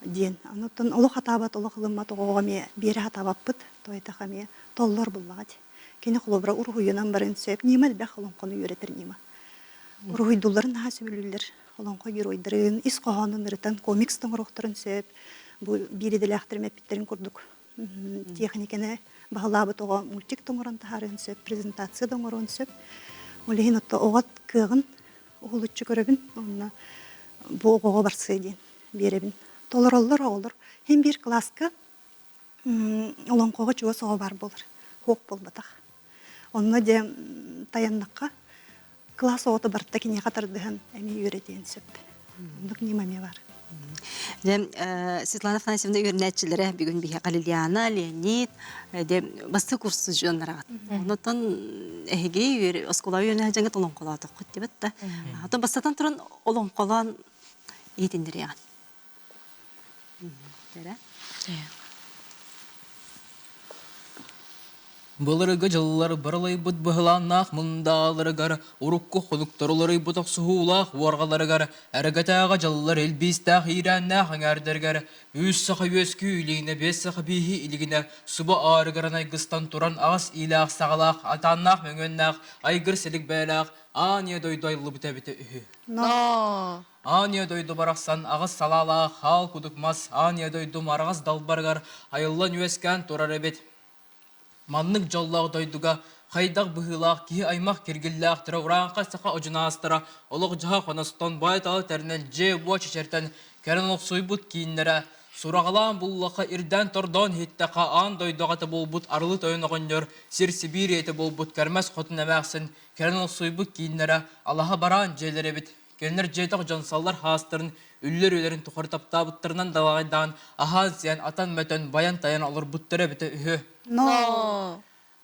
диэн. Онуттан олох хатаабат, олох ылыммат оҕоҕо эмиэ биэрэ хатаабаппыт, тойтах эмиэ толлор буллаҕа дии. Кини холобура уруһуйунан барыан сөп. Ньыма элбэх олоҥхону үөрэтэр ньыма. Уруһуйдуулларын наһаа сөбүлүүллэр. Олоҥхо геройдарын, ис хоһоонун ырытан комикс оҥоруохтарын сөп. Бу биир идэлээхтэрим эппиттэрин курдук Тиэхиньикэни баһылаабыт оҕо мультик да оҥорон таһаарыан сөп, презентация да оҥоруон сөп. Ол иһин отто оҕо кыаҕын уһулуччу көрөбүн уонна бу оҕоҕо барсыа диэн биэрэбин. Толороллор оҕолор. Һин биир кылааска олоҥхоҕо чугас оҕо баар буолар. Хуох буолбатах. Онно дьэ тайаннахха кылаас оҕото барыта киниэхэ тардыһан эмиэ үөрэтиэн сөп. Оннук ньыма эмиэ бар. Дьэ, Светлана Афанасьевна үөрэнээччилэрэ бүгүн биһиэхэ Лилиана, Леонид, дьэ, бастакы курс дьоннораҕыт. Онтон эһиги оскуола үөрэнэ сылдьаҥҥыт олоҥхолоотоххут диэбит да. Оттон бастатан туран олоҥхолоон иһитиннэриэҕин. Дэрэ. Былыргы дьыллар барылайбыт быһылааннаах мындааларыгар, урукку хонуктар уларыйбыт охсуһуулаах уорҕаларыгар, эргэтээҕи дьыллар илбиистээх иирээннээх эҥээрдэригэр, үс саха үөскүү илигинэ, биэс саха бииһи илигинэ, субу аарыгыран айгыстан туран аҕыс иилээх-саҕалаах, атааннаах мөҥүөннээх, айгыр-силик бэйэлээх аан ийэ дойду айыллыбыта эбитэ үһү. Аан ийэ дойду барахсан аҕыс салаалаах хаал кудук мас аан ийэ дойдум араҕас далбарыгар айыллан үөскээн турар эбит. Маннык дьоллоох дойдуга хайдах быһыылаах киһи аймах киргиллээхтэрэ урааҥхай саха одьунаастара олох-дьаһах оностон баай-тала тэринэн дьиэ-уо чэчэртэн кэлэн олохсуйбут кииннэрэ сураҕалаан буллахха ирдээн-тордоон иһиттэххэ аан дойду аҕата буолбут Арылы Тойон оҕонньор сир Сибиир ийэтэ буолбут Кэрмэс Хотун эмээхсин кэлэн олохсуйбут кииннэрэ алаһа бараан дьиэлэрэ эбит. Кинилэр дьиэтэх дьон саллар хаастарын, үллэр үлэрин тухары таптаабыттарынан далаҕайдаан, аһаан-сиэн, атан-мөтөн, байан-тайан олорбуттара эбитэ үһү. Но!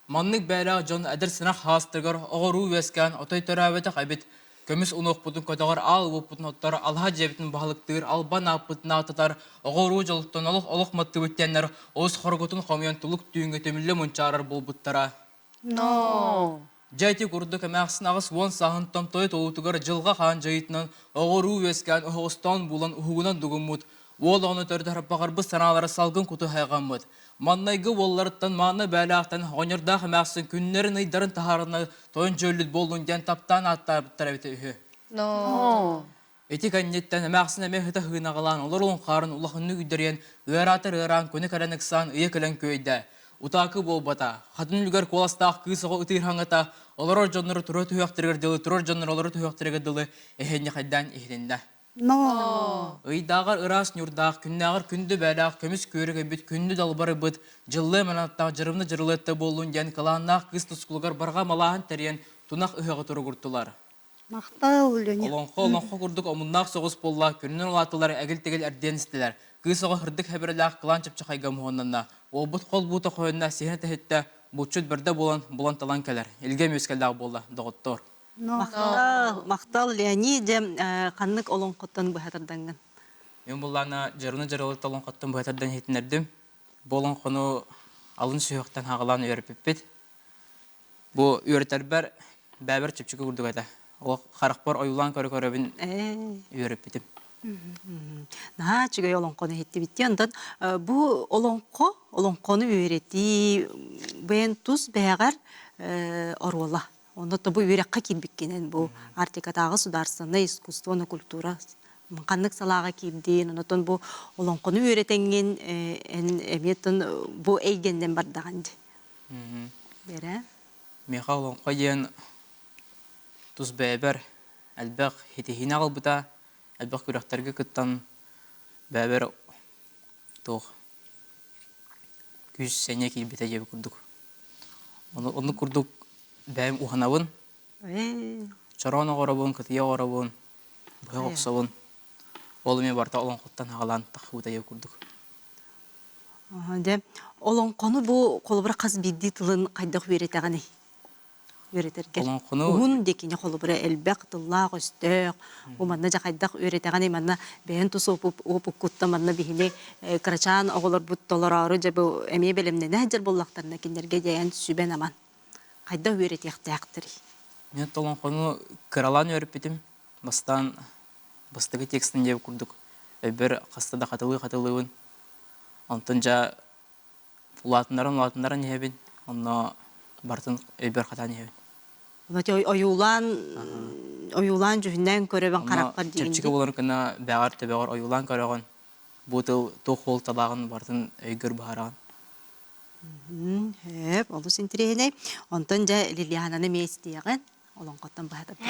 Маннык бэйэлээх дьон эдэр сэнэх хаастарыгар оҕоруу үөскээн отой төрөөбөтөх эбит. Көмүс унуохпутун көтөҕөр, аал уоппутун оттор, алаһа дьиэбитин баһылыктыыр, албан ааппытын аататар, оҕоруу дьолуттан олох олох маттыбыт диэннэр олус хоргутун хомуйан тулук түүҥҥэ түмүллэ мунчаарар буолбуттара. Но! Дьэ ити курдук эмээхсин 80 сааһын томтойо туолуутугар дьылҕа хаан дьайыытынан оҕо-уруу үөскээн оһоҕостоон булан уһугунан дугуммут, уол оҕону төрүт санаалара салгын куту хайҕаммыт. Маннайгы уолларыттан мааны бээлээхтэн оҕонньордоох эмээхсин күннэрин-ыйдарын таһаарына тойон дьүөллүт буоллун диэн таптаан ааттаабыттар эбитэ үһү. Но! Ити кэнниттэн эмээхсин эмиэ ыта һыынаҕалаан олорун хаарын улаханнык үйдэрийэн, ыараатар ыараан күнэ кэлэн ыксаан ыйа кэлэн күөйдэ. Утаакы буолбата. Хатын үлүгэр куоластаах кыыс оҕо ытыыр хаҥата, олорор дьоннору тура түһүөхтэригэр дылы, турар дьоннор олоро түһүөхтэригэр дылы эһинньэхэйдээн иһилиннэ. Но! Ыйдааҕар ыраас ньурдаах, күннээҕэр күндү бээлээх көмүс күөрү көйбүт күндү далбарыйбыт, дьыллыа манаттаах дьырымны дьырылыатта буоллун диэн кылааннаах кыыс тускулугар барҕа малааһын тэрийэн тунах ыһыаҕы туругуртулар. Махтал, Леня. Олоҥхо олоҥхо курдук омуннаах соҕус буолла, күнүнэн улааттылар, эгил-тэгил эрдиэн истилэр. Кыыс оҕо һырдык хэбэрэлээх кылаан чыпчахайга муһуннанна. Уолбут хол-буута хойунна, сиһин тэһиттэ, булчут бэрдэ буолан, булан-талан кэлэр. Илгэ мүөскэллээх буолла, доҕоттоор. Махтал, махтал, Леонид, дьэ, ханнык олоҥхоттон быһа тардаҥҥын? Мен буллаана дьарыны дьарылыт олоҥхоттон быһа тардан иһитиннэрдим. Бу олоҥхону алын сүһүөхтэн хаҕалаан үөрпүппүт. Бу үөрэтэрбэр бэйэбэр чэпчэки курдук этэ. Ол харахпар ойуулаан көрө-көрөбүн үөрэппитим. Наһаа үчүгэй олоҥхону иһиттибит. Онтон бу олоҥхо, олоҥхону үөрэтии бэйэн тус бэйэҕэр оруола. Онно бу үөрэххэ киирбиккинэн бу Арктикатааҕы судаарственнай искусство уонна культура ханнык салааҕа киирдиин, онтон бу олоҥхону үөрэтэҥҥин эн эмиэ бу эйгэннэн бардаҕын дии. Бэрэ. Миэхэ олоҥхо диэн тус бэйэбэр элбэх ситиһиини аҕалбыта, элбэх күрэхтэргэ кыттан бэйэбэр туох күүс-сэниэ киирбитэ диэбит курдук. Оннук курдук бэйэм уһанабын, чороон оҥоробун, кытыйа оҥоробун, быһах охсобун. Ол эмиэ барыта олоҥхоттон аҕалаан тахсыбыта диэбит курдук. Дьэ, олоҥхону бу холобура хас биирдии тылын хайдах үөрэтэҕиний? Үөрэтэргэр. Олоҥхону Уһун диэкини холобура элбэх тыллаах-өстөөх, бу манна дьэ хайдах үөрэтэҕиний? Манна бэйэн тус уопуккуттан манна биһини кырачаан оҕолорбут толороору дьэ бу эмиэ бэлэмнэнэ сылдьар буоллахтарына кинилэргэ дьэйэн сүбэн-аман хайдах үөрэтиэхтээхтэрий? Мен олоҥхону кыралаан үөрэппитим. Бастаан бастакы текстин диэбит курдук өйбөр хаста да хатылыы-хатылыыбын. Онтон дьэ улаатыннаран-улаатыннаран иһэбин, онно барытын өйбөр хатаан иһэбин. Ойуулаан ойуулаан дьүһүннээн көрөбүн харахпар диигин Чэпчэки буолар гына бэҕэр төбөҕөр ойуулаан көрөҕүн. Бу тыл туох суолталааҕын барытын өйгөр быһаараҕын. Сөп, олус интэриэһинэй. Онтон дьэ Лилиананы эмиэ истиэҕин. Олоҥхоттон быһа тардан.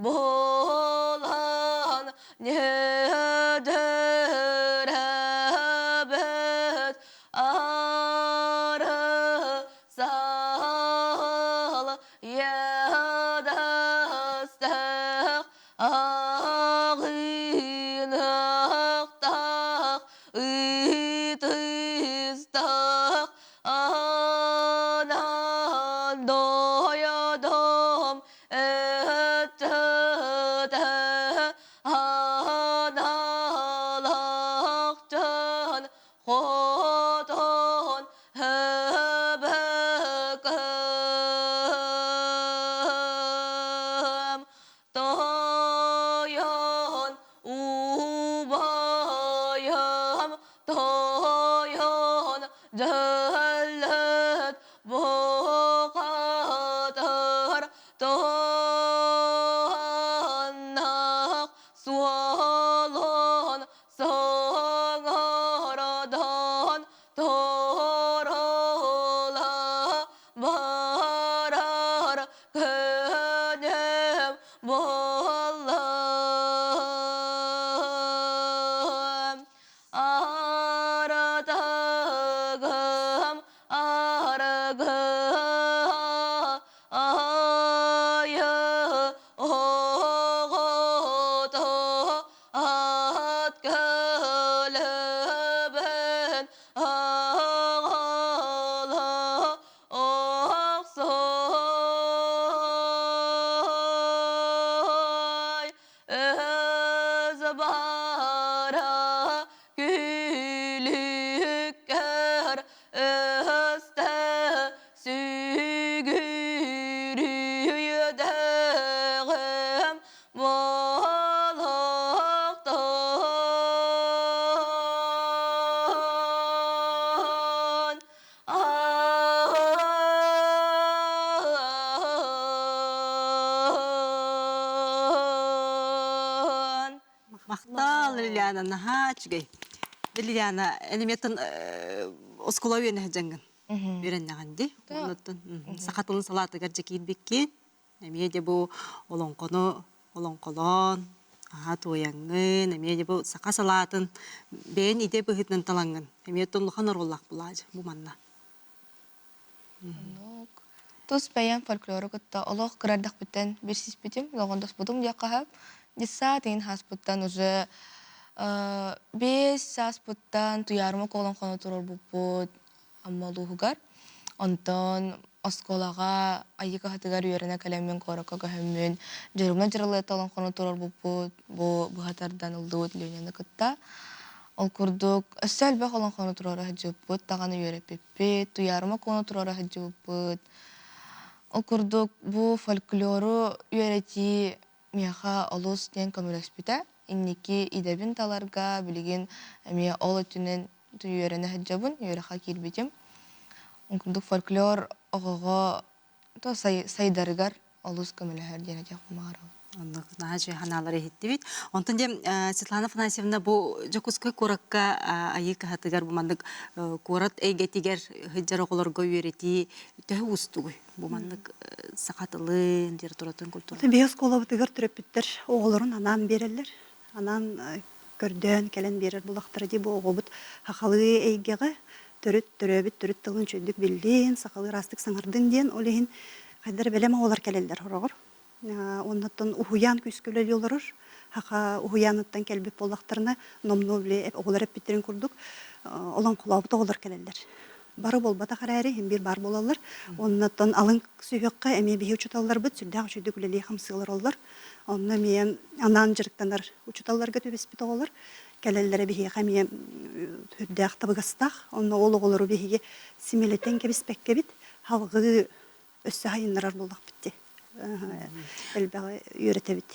Буолан ньэдэрээбэт ары саал иэдэстээх аҕыйахтаах ытыстаах анаан дойдум Аналахтан хотон хөбөкөм тойон убайым тойон дьөллөт бухатыр Туһаннах суолун саҥарадан турула барар күнүм буолла. Ардыгым аргы айы оҕото ат көлөбүн аҕала охсой өз бара күлүккэр өстө сүгүрүйдэҕим буолуохтун. Махтал, Лилиана, наһаа үчүгэй. Лилиана, энимиэтин оскуола үөнэ дьаҥҥын үөрэннэҕин дии. Оннуттан саха тылын салаатыгар дьэ киирбиккин. Эмиэ де бу олоҥхону олоҥхолоон, аһа туойаҥҥын, эмиэ де бу саха салаатын бэйэн идэ быһыытынан талаҥҥын. Эмиэ оттон улахан оруоллаах булаадьы бу манна. Оннук. Тус бэйэм фольклору кытта олох кыра эрдэхпиттэн билсиспитим, доҕордоспутум диэххэ сөп. Детсад иһин ааспыттан уже 5 сааспыттан Туйаарыма Куолаҥхону туруорбуппут Амма улууһугар. Онтон оскуолаҕа Айыы кыһатыгар үөрэнэ кэлэммин куоракка көһөммүн Дьырымна Дьырылыатта олоҥхону туруорбуппут бу быһа тардан ыллыбыт Леняны кытта. Ол курдук өссө элбэх олоҥхону туруора сылдьыбыппыт даҕаны үөрэппиппит, Туйаарыма Куону туруора сылдьыбыппыт. Ол курдук бу фольклору үөрэтии миэхэ олус диэн көмөлөспүтэ. Инники идэбин таларга билигин эмиэ ол өттүнэн үөрэнэ сылдьабын, үөрэххэ киирбитим. Ол курдук фольклор оҕоҕо то сайдарыгар олус көмөлөһөр диэн этиэхпин баҕарабын. Оннук наһаа үчүгэй санаалары иһиттибит. Онтон дьэ Светлана Афанасьевна бу Дьокуускай куоракка Айыы кыһатыгар бу маннык куорат эйгэтигэр сылдьар оҕолорго үөрэтии төһө уустугуй? Бу маннык саха тылын, литературатын, культуратын. Биһи оскуолабытыгар төрөппүттэр оҕолорун анаан биэрэллэр. Анаан көрдөөн кэлэн биэрэр булахтара дии бу оҕобут сахалыы эйгэҕэ төрүт төрөөбүт төрүт тылын үчүгэйдик биллин, сахалыы ыраастык саҥардын диэн ол иһин хайдах бэлэм оҕолор кэлэллэр сороҕор. Оннуттан уһуйаан күүскэ үлэлии олорор. Саха уһуйааныттан кэлбит буоллахтарына, номнуо били оҕолор эппиттэрин курдук, олоҥхолообут оҕолор кэлэллэр. Бары буолбатах эрээри, иһин биир баар буолаллар. Оннуттан алын сүһүөххэ эмиэ биһи учууталларбыт сүрдээх үчүгэйдик үлэлии хамсыы олороллор. Онно эмиэ анаан дьарыктанар учууталларга түбэспит оҕолор кэлэллэрэ биһиэхэ эмиэ сүрдээх табыгастаах. Онно ол оҕолору биһиги симэлитэн кэбиспэккэбит, салгыы өссө сайыннарар буоллахпыт дии. Элбэҕи үөрэтэбит.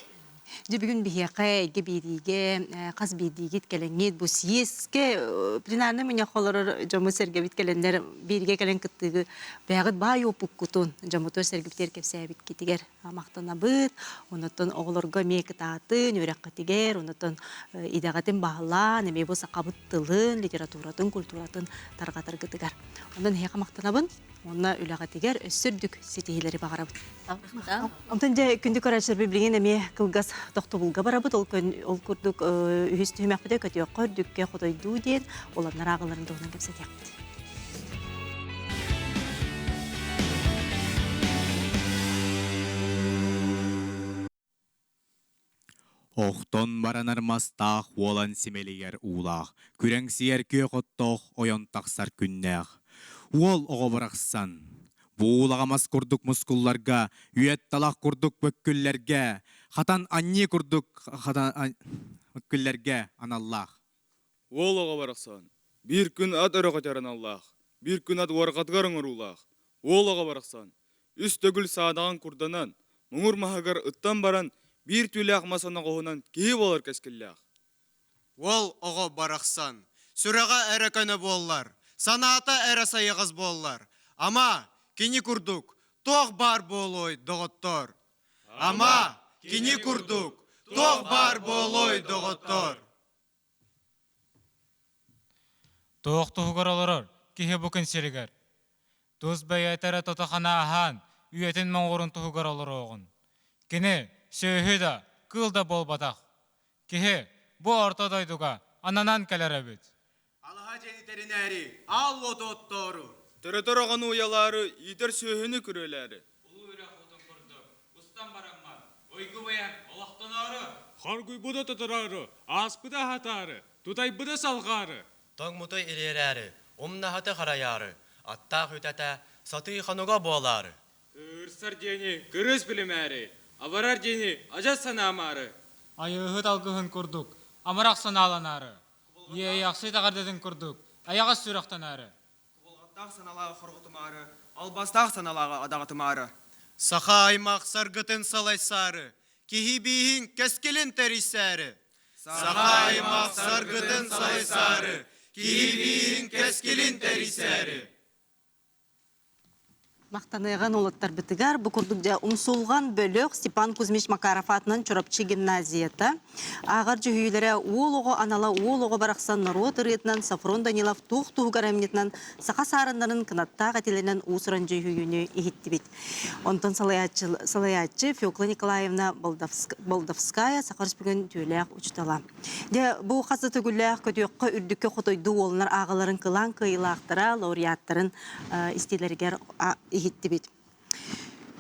Дьэ бүгүн биһиэхэ эйгэ биэриигэ хас биирдиигит кэлэҥҥит бу съезкэ пленарнай мунньахха олорор дьоммут-сэргэбит кэлэннэр бииргэ кэлэн кыттыыгы бэйэҕит баай уопуккутун дьоммутугар-сэргэбитигэр кэпсээбиккитигэр махтанабыт. Онотон оҕолорго эмиэ кытаатын, үөрэххитигэр, онотон идэҕитин баһылаан, эмиэ бу сахабыт тылын, литературатын, культуратын тарҕатаргытыгар. Онон эһиэхэ махтанабын. Уонна үлэҕитигэр өссө үрдүк ситиһиилэри баҕарабыт. Онтон дьэ күндү көрөөччүлэрбит билигин эмиэ кылгас тохтобулга барабыт. Ол, ол курдук үһүс түһүмэхпитэ көтүөххэ үрдүккэ хотойдуу диэн уланнар ааҕыларын туһунан кэпсэтиэхпит. Охтон баранар мастаах уолан симэлийэр уулаах, күрэҥсийэр күөх оттоох ойон тахсар күннээх. Уол оҕо барахсан, буулаҕа мас курдук мускулларга, үөт талах курдук бөккүллэргэ, хатан анньыы курдук хатан бөккүллэргэ аналлаах. Уол оҕо барахсан, биир күн ат өрөҕөтөр аналлаах, биир күн ат уорҕатыгар оҥоруулаах. Уол оҕо барахсан, үс төгүл саадаҕын курданан, муҥур маһыгар ыттан баран, биир түүлээх мас оноҕоһунан киһи буолар кэскиллээх. Уол оҕо барахсан, сүрэҕэ эрэ көнө буоллар, санаата эрэ сайаҕас буоллар, ама, кини курдук, туох баар буолуой, доҕоттоор? Ама, кини курдук, туох баар буолуой, доҕоттоор? Туох туһугар олорор киһи бу күн сиригэр? Тус бэйэтэ эрэ тото-хана аһаан, үйэтин моҥуорун туһугар олоруоҕун. Кини сүөһү да, кыыл да буолбатах. Киһи бу орто дойдуга ананан кэлэр эбит. Алаһа дьиэни тэринээри, аал уоту оттоору. Төрөтөр оҕону уйалаары, иитэр сүөһүнү күрүөлээри. Улуу үрэх уутун курдук, устан бараммат, уйгу быйаҥ олохтоноору. Хоргуйбута тотороору, ааспыта аһатаары, тутайбыта салҕаары. Тоҥмуту ириэрээри, умнаһыты харайаары, аттаах үтэтэ, сатыы хонуга буолаары. Кыырсар диэни кырыыс билимээри, абарар диэни адьас санаамаары. Айыыһыт алгыһын курдук, амарах санааланаары, иэйэхсит эҕэрдэтин курдук, айаҕас сүрэхтэнаары. Кубулҕаттаах саналааҕы хорҕутумаары, албастаах саналааҕы адаҕатымаары. Саха аймах саргытын салайсаары, киһи бииһин кэскилин тэрийсээри. Саха аймах саргытын салайсаары, киһи бииһин кэскилин тэрийсээри. Махтаныаҕын уолаттарбытыгар бу курдук дьэ умсулҕан бөлөх Степан Кузьмич Макаров аатынан Чурапчы гимназията ааҕар дьүһүйүүлэрэ уол оҕо анала уол оҕо барахсан норуот ырыатынан Софрон Данилов туох туһугар айымньытынан саха саарыннарын кынаттаах этилэринэн уус-уран дьүһүйүүнү иһиттибит. Онтон салайааччы, салайааччы Фекла Николаевна Болдовская Саха Республикатын үтүөлээх учуутала. Дьэ, бу хас да төгүллээх көтүөххэ үрдүккэ хотойдуу уолунар ааҕаларын кылаан кыайыылаахтара лауреаттарын истиилэригэр иһиттибит.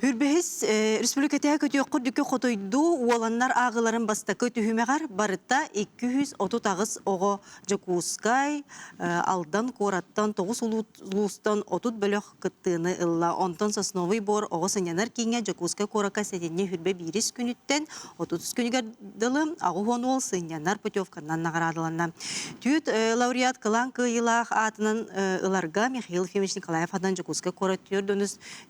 Үрбэһис республикатыга көтүөххэ үрдүккэ хотойдуу уоланнар ааҕыыларын бастакы түһүмэҕэр барыта 238 оҕо Дьокуускай, Алдан куораттан 9 улуустан 30 бөлөх кыттыыны ылла. Онтон Сосновый бор оҕо сынньанар кииҥҥэ Дьокуускай куоракка сэтинньи хүрбэ биирис күнүттэн 30 күнүгэр дылы 80 уол сынньанар путевканан наҕараадаланна. Түүт лауреат кылаан кыайыылаах аатынан ыларга Михаил Ефимович Николаев аатынан Дьокуускай куорат түөрт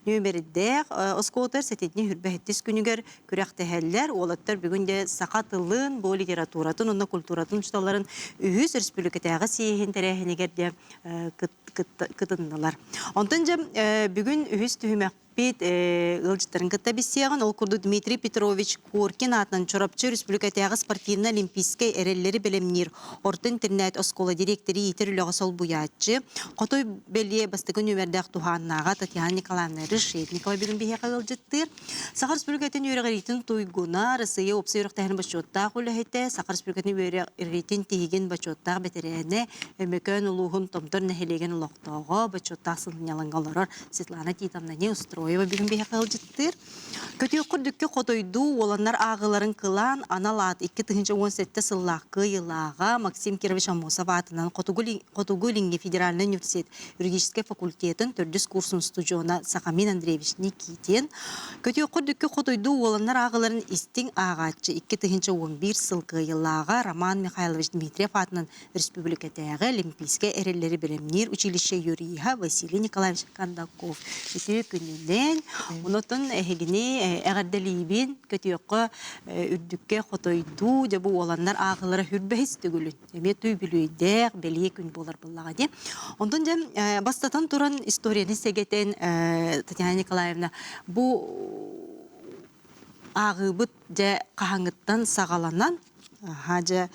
нүөмэрдээх оскуолатыгар сэтинньи хүрбэ сэттис күнүгэр күрэхтэһэллэр. Уолаттар бүгүн де саха тылын, бу литературатын уонна культуратын учууталларын үһүс республикатааҕы съеһин тэрээһинигэр де кытыннылар. Онтон дьэ бүгүн үһүс түһүмэхпит ыалдьыттарын кытта билсиэҕин. Ол курдук Дмитрий Петрович Коркин аатынан Чурапчы республикатааҕы спортивно-олимпийскай эрэллэри бэлэмниир орто интернат оскуола дириэктэри иитэр үлэҕэ солбуйааччы, Хотой бэлиэ бастакы нүөмэрдээх туһааннааҕа Татьяна Николаевна Решетникова бүгүн биһиэхэ ыалдьыттыыр. Саха Республикатын үөрэҕириитин туйгуна, Россия уопсай үөрэхтээһин бочуоттаах үлэһитэ, Саха Республикатын үөрэҕириитин тиһигин бочуоттаах бэтэрээнэ, Өймөкөөн улууһун Томтор нэһилиэгин олохтооҕо, бочуоттаах сынньалаҥҥа олорор Светлана Титовна Неустроева бүгүн биһиэхэ ыалдьыттыыр. Көтүөх курдукка хотойдуу уоланнар ааҕыыларын кылаан анал аат 2017 сыллаах кыайыылааҕа Максим Кирович Аммосов аатынан Хотугу Илиҥҥи федеральнай университет юридическай факультетын төрдүс курсун устудьуона Сахамин Андреевич Никитин Көтүөх курдукка хотойдуу уоланнар ааҕыыларын истиҥ ааҕааччы 2011 сыл кыайыылааҕа Роман Михайлович Дмитриев аатынан республикатааҕы Олимпийскай эрэллэри бэлэмниир училище юриһа Василий Николаевич Кондаков үтүө күнүнэн онотон эһигини эҕэрдэлиибин көтүөххэ үрдүккэ хотойдуу дьэ бу уоланнар ааҕылара хүрбэһис төгүлүн эмиэ түбүлүөйдээх бэлиэ күн буолар буоллаҕа дии онтон дьэ бастатан туран историяны сэгэтэн Татьяна Николаевна бу ааҕыыбыт дьэ хаһаҥыттан саҕаланан аха дьэ.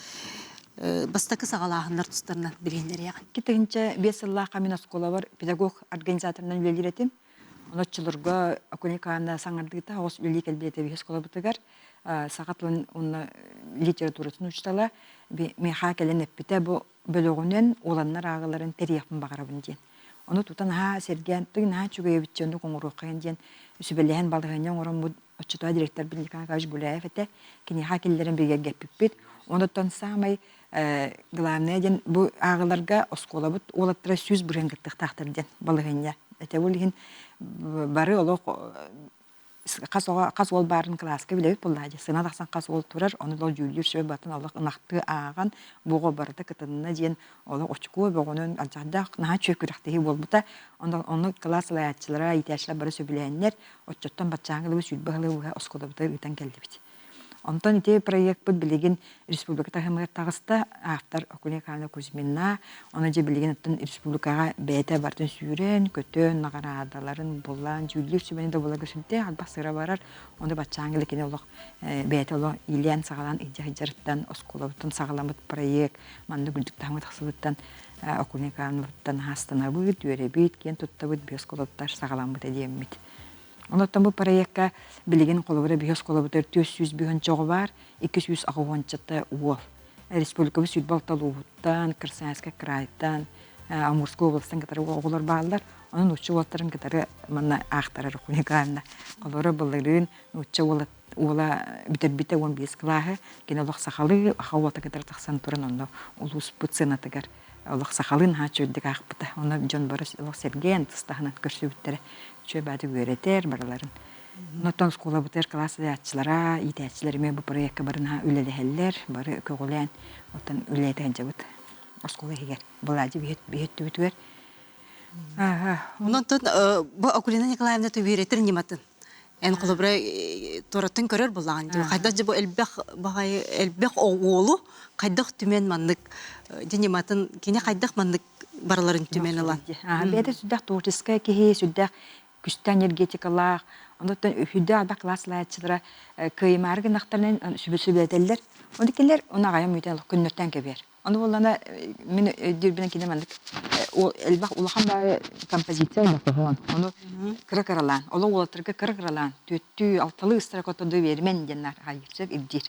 Бастакы саҕалааһыннар тустарынан билиһиннэриэҕин. 2005 сыллаахха мин оскуолабар педагог организаторынан үлэлиир этим. Ону оччолорго Окуникаана саҥардыыта оҕус үлэлии кэлбит этэ оскуолабытыгар. Саха тылын уонна литературатын учуутала миэхэ кэлэн эппитэ бу бөлөҕүнэн уоланнар ааҕыларын тэрийиэхпин баҕарабын диэн. Ону тутан наһаа сэргээн, тый наһаа үчүгэй эбит дьону оҥоруоххайын диэн сүбэлэһэн балаһыанньа оҥороммут оччотоо директорбыт Николай Николаевич Гуляев этэ. Киниэхэ киллэрэн бигэргэппиппит. Онуттан саамай главное диэн бу ааҕыларга оскуолабыт уолаттара 100% кыттыахтаахтар диэн балаһыанньа этэ. Ол иһин бары олох хас оҕо хас уол баарын кылааска билэбит буоллаҕа дии. Сына тахсан хас уол турар, ону ол дьүүллүүр сүбэ батын олох ынахтыы ааҕан, бу оҕо барыта кытынна диэн олох очукуо бөҕөнөн алдьардаах наһаа үчүгэй күрэхтэһии буолбута. Онно онно кылаас салайааччылара, иитээччилэр бары сөбүлээннэр, оччоттон баччааҥҥы дылы 20 сылы быһа оскуолабытыгар ыытан кэллибит. Онтон ити проекпыт билигин республика таһымыгар таҕыста. Автор Акулина Николаевна Кузьмина. Ону дьэ билигин оттон республикаҕа бэйэтэ барытын сүүрэн, көтөн, наҕараадаларын булан, дьүүллүүр сүбэни да буларга сүрдээх элбэх сыра барар. Ону баччааҥҥы кини олох бэйэтэ олох иилээн-саҕалаан илдьэ сылдьарыттан, оскуолабыттан саҕаламмыт проект маннык үрдүк таһымҥа тахсыбыттан Акулина Николаевнабыттан аастанабыт, үөрэбит, киэн туттабыт, биэс оскуолабыттар саҕаламмыта диэммит. Онон бу проекка билигин холобура биһи оскуолабытыгар 400 быһынча оҕо баар, 280 уол. Республикабыт 26 улууһуттан, Красноярскай крайтан, Амурскай областан кытары оҕолор бааллар. Онон нуучча уолаттарын кытары манна аахтарар Николаевна. Холобура былырыын нуучча уола уола бүтэрбитэ 15 кылааһы, кини олох сахалыы, аха уолата кытары тахсан туран онно улууспут сыанатыгар олох сахалыы наһаа үчүгэйдик аахпыта. Онно дьон бары олох сэргээн тыстаһынан көрсүбүттэрэ. Үчүгэй баады үөрэтэр барыларын. Онтон оскуолабытыгар кылаас салайааччылара, иитээччилэр эмиэ бу проекка бары наһаа үлэлэһэллэр, бары көҕүлээн оттон үлэлэтэ сылдьабыт оскуола иһигэр. Былаадьы биһиэттүбүтүгэр. Онтон бу Акулина Николаевна үөрэтэр ньыматын эн холобура туораттан көрөр буллаҕын дии. Хайдах дьэ бу элбэх баҕайы элбэх уолу хайдах түмэн маннык дьэ ньыматын кини хайдах маннык барыларын түмэн ылан. Бэйэтэ сүрдээх творческай киһи, сүрдээх күстээх энергетикалаах, онтон үһүйдээх элбэх кылаас салайааччылара кыайымаары гыннахтарынан сүбэ-сүбэлэтэллэр. Ону кинилэр ону аҕайым үтэн көннөртөөн кэбиһэр. Ону буоллаҕына мин өйдүүрбүнэн кини маннык элбэх улахан баайы композиция элбэх хоһоон. Ону кыра-кыралаан, олох уолаттарга кыра-кыралаан түөттүү, алталыы ыстара котоду биэримэн диэн наар сөп ирдиир.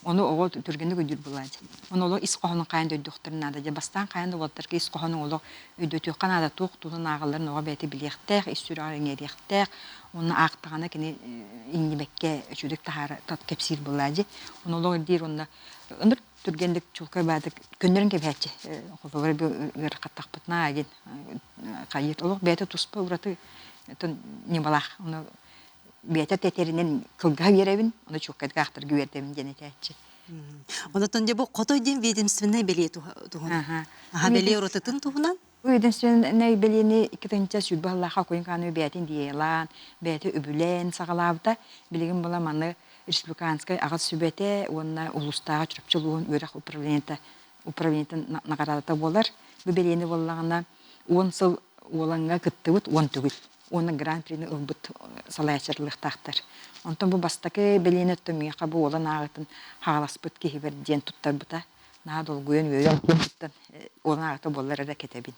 Ону оҕо түргэнник өйдүүр буолааччы. Ону олох ис хоһоонун хайаан да өйдүөхтэрин наада. Дьэ бастаан хайаан да уолаттарга ис хоһоонун олох өйдөтүөххэ наада. Туох туһунан ааҕалларын оҕо бэйэтэ билиэхтээх, ис сүрэҕэр иҥэриэхтээх. Уонна аахтаҕына кини иҥнибэккэ үчүгэй таһаара кэпсиир буолааччы. Ону олох ирдиир уонна ынырык түргэнник чуолкай баатык көннөрөн кэбиһээччи холобура бу ыарахаттахпытына диэн хайыыр олох бэйэтэ туспа ураты ньымалаах ону бэйэтэ тэтэринэн кылгаһа биэрэбин ону чуолкайдык аахтарга үөрдэбин диэн этээччи Онотон дьэ бу хотой диэн ведомственнай бэлиэ туһунан. Аха бэлиэ уратытын туһунан. Бу ведомственнай бэлиэни 2020 сыллаахха Окуйун Каану бэйэтин идеялаан, бэйэтэ үбүлээн саҕалаабыта. Билигин була маны Республиканскай аҕыс сүбэтэ уонна улуустааҕы Чурапчы улууһун үөрэх управлениета управлениетын наҕараадата буолар. Бу бэлиэни буоллаҕына 10 сыл Уолаҥҥа кыттыбыт 10 төгүл уонна гран-прини ылбыт салайааччыларыахтаахтар. Онтон бу бастакы бэлиэни оттон миэхэ бу Уолан ааҕытын хааласпыт киһибэр диэн туттарбыта. Наһаа долгуйан үөрэн туттан Уолан ааҕыта буоллар эрэ кэтэбин.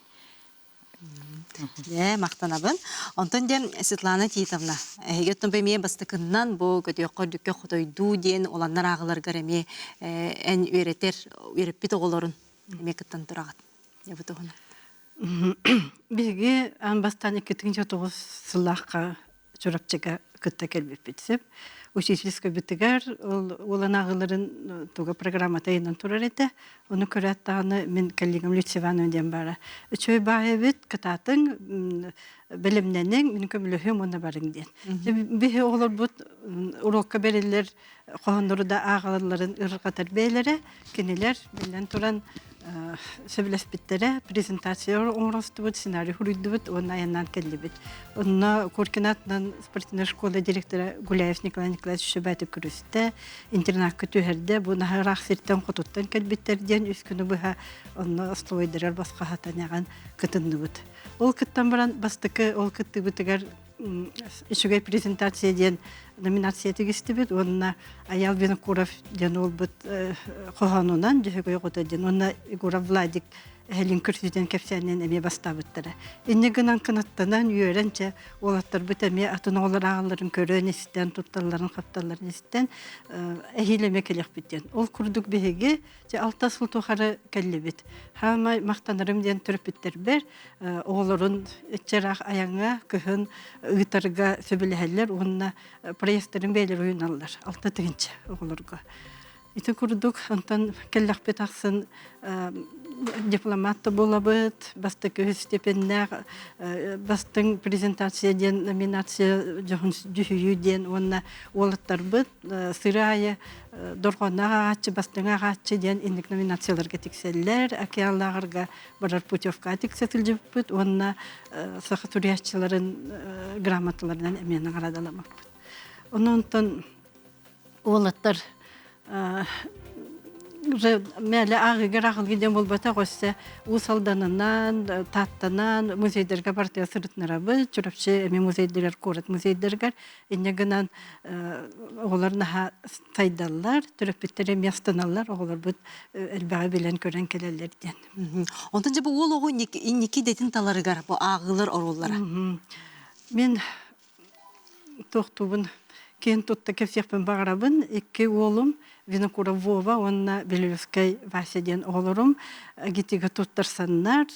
Ээ, махтанабын. Онтон диэн Светлана Титовна, эһиги оттон эмиэ бастакыннан бу көтүөххэ үрдүккэ хотойдуу диэн уланнар ааҕыларгар эмиэ эн үөрэтэр, үөрэппит оҕолорун эмиэ кыттан тураҕыт. Бу туһунан. Биһиги аан бастаан 2009 сыллаахха Чурапчыга кытта кэлбиппит сөп. Учительскайбытыгар ол уолан ааҕыыларын туга программата ыйынан турар этэ. Ону көрөөт даҕаны мин коллегам Люция Ивановна диэн баара. Үчүгэй баай эбит, кытаатыҥ, бэлэмнэниҥ, мин көмөлөһүөм уонна барыҥ диэн. Биһи оҕолорбут уруокка бэриллэр хоһооннору да ааҕалларын ырҕатар бэйэлэрэ, кинилэр биллэн туран сөбүлэспиттэрэ, презентация оҥоростубут, сценарий суруйдубут уонна айаннаан кэллибит. Онно Коркин аатынан спортивнай школа директора Гуляев Николай Николаевич Шөбөтүк көрүстэ, интернакка түһэрдэ, бу наһаа ыраах сиртэн хотуттан кэлбиттэр диэн үс күнү быһа онно остолобуойдарыгар босхо хатан эҕэн кытынныбыт. Ол кыттан баран бастакы ол кыттыыбытыгар. үчүгэй презентация диэн номинация тигистибит уонна Аял Винокуров диэн уолбут хоһоонунан Дьөһөгөй оҕото диэн уонна Егоров Владик эһэлин көрсүтэн кэпсээнинэн эмиэ бастаабыттара. Инньэ гынан кынаттанан үөрэн чэ уолаттарбыт эмиэ атын оҕолор ааҕалларын көрөн истэн тутталларын хапталларын истэн эһиил эмиэ кэлиэхпит диэн. Ол курдук биһиги Дьэ, алта сыл тухары кэллибит. Хаамай махтанарым диэн төрөппүттэрбэр оҕолорун иччэрээх айаҥҥа кыһын ыытарга сөбүлэһэллэр уонна проездтарын бэйэлэр уйуналлар 6 тыһыынча оҕолорго. Ити курдук онтон кэллэхпит ахсын дипломат да буолабыт, бастакы степеннээх бастыҥ презентация диэн номинация дьоһун дьүһүйүү диэн уонна уолаттарбыт сыры аайы дорҕоонноох ааҕааччы, бастыҥ ааҕааччы диэн инник номинацияларга тиксэллэр. Океан лааҕырга барар путевкаҕа тиксэ сылдьыбыппыт уонна саха суруйааччыларын грамоталарынан эмиэ наҕараадаламмыппыт. Онон уолаттар уже мээлэ ааҕыыгар ааҕылгы диэн буолбатах өссө Уус Алданынан, Тааттанан музейдарга бартыга сырытынарабыт. Чурапчы эмиэ музейдарыгар, куорат музейдарыгар Инньэ гынан оҕолор наһаа сайдаллар, төрөппүттэр эмиэ астыналлар, оҕолорбут элбэҕи билэн-көрөн кэлэллэр диэн. Онтон дьэ бу уол оҕо инники идэтин таларыгар бу ааҕыылар оруоллара. Мин туохтуубун киэн тутта кэпсиэхпин баҕарабын. Икки уолум Винокуров Вова уонна Белевскай Вася диэн оҕолорум ГИТИгэ туттарсаннар,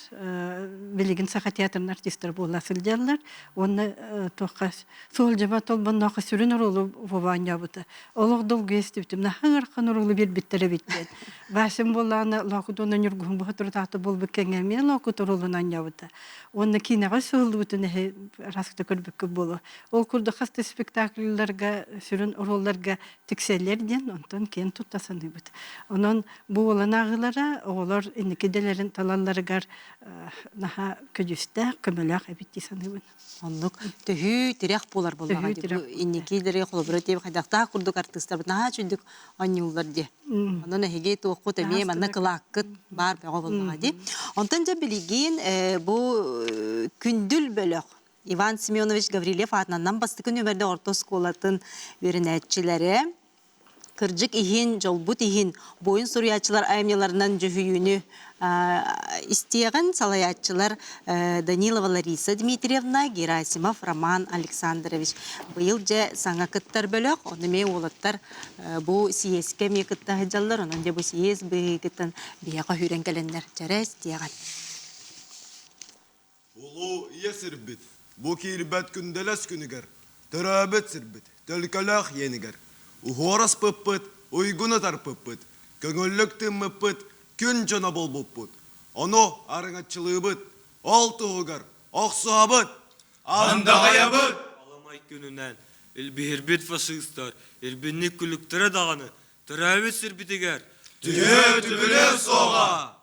билигин Саха театрын артистара буола сылдьаллар уонна туохха суолдьаба толбонноохо сүрүн оруолу Вова оонньообута. Олох долгуйа истибитим. Наһаа ыарахан оруолу биэрбиттэр эбит диэн. Васям буоллаҕына Лоокут уонна Ньургуһун бухатырытаата буолбут кэҥэ эмиэ Лоокут оруолун оонньообута. Уонна киинэҕэ суһуллубутун эһи араскыта көрбүккүт буолуо. Ол курдук хас да спектакльларга сүрүн оруолларга тиксэллэр диэн онтон киэн тутта саныыбыт. Онон бу уолан ааҕыылара оҕолор инники идэлэрин талалларыгар наһаа көдьүүстээх, көмөлөөх эбит дии саныыбын. Оннук төһүү тирэх буолар буоллаҕа дии. Бу инники идэлэргэ холобура диэбит хайдахтаах курдук артыыстарбыт наһаа үчүгдүк оонньууллар дии. Онон эһиги туоххут эмиэ манна кылааккыт баар бөҕө буоллаҕа дии. Онтон дьэ билигин бу күндүл бөлөх Иван Семенович Гаврильев аатынан бастакы нүөмэрдээх орто оскуолатын үөрэнээччилэрэ кырдьык иһин, дьолбут иһин буойун суруйааччылар айымньыларынан дьүһүйүүнү истиэҕин салайааччылар Данилова Лариса Дмитриевна, Герасимов Роман Александрович. Быйыл дьэ саҥа кыттар бөлөх, ону эмиэ уолаттар бу сийиэскэ эмиэ кытта сылдьаллар, онон дьэ бу сийиэс быһыытыттан биһиэхэ сүүрэн кэлэннэр чэрэ истиэҕин. Улуу ийэ сирбит, бу киирбэт күндэлэс күнүгэр, төрөөбүт сирбит, төлкөлөөх иэнигэр, уһуораспыппыт, уйгуну тарпыппыт, көҥүллүк тыыммыппыт, күн дьоно буолбуппут. Ону арыҥаччылыыбыт, ол туһугар охсуһабыт, андаҕайабыт! Аламай күнүнэн илбиһирбит фашистар ирбинник күлүктэрэ даҕаны төрөөбүт сирбитигэр Түһүө түбүлүө суоҕа!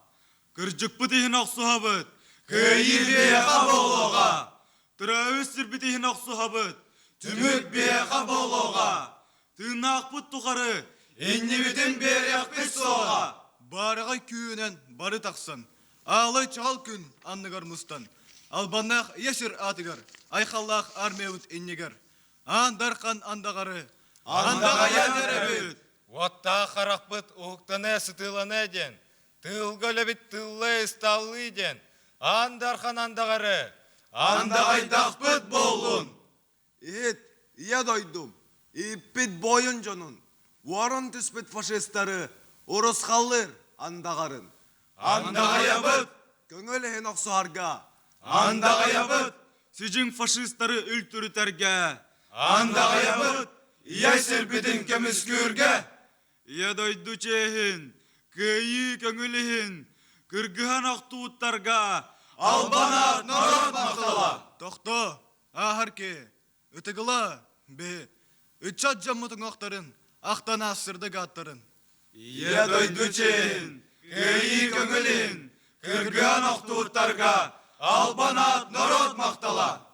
Кырдьыкпыт иһин охсуһабыт! Кыайыы биһиэхэ буолуоҕа! Төрөөбүт сирбит иһин охсуһабыт! Түмүк биһиэхэ буолуоҕа! Тыыннаахпыт тухары Иннибитин биэриэхпит суоҕа! Баараҕай күүһүнэн бары тахсан, аалай чаҕыл күн анныгар мустан, албаннаах ийэ сир аатыгар, айхаллаах армиябыт иннигэр, Аан Дархан андаҕары Андаҕайан эрэбит! Уоттаах харахпыт уһуктана сытыылана диэн, Тыылга өлөбүт тыыллыы ыстааллыы диэн, Аан Дархан андаҕары Андаҕайдахпыт буоллун! Иһит, ийэ дойдум, ииппит буойун дьонун, уоран түспүт фашистары урусхаллыыр андаҕарын. Андаҕайабыт! Көҥүл иһин охсуһарга Андаҕайабыт! Сидьиҥ фашистары үлтүрүтэргэ Андаҕайабыт! Ийэ сирбитин көмүскүүргэ Ийэ дойду чиэһин, кыайыы көҥүл иһин, кыргыһан охтууттарга Албан аат норуот махтала! Тохто, ааһар ки, ытыгыла, биһи, ыччат дьоммут уҥуохтарын, ахтан аас сырдык ааттарын. Ийэ дойду чиэһин, кыайыы көҥүл иһин, кыргыһан охтууттарга Албан аат норуот махтала!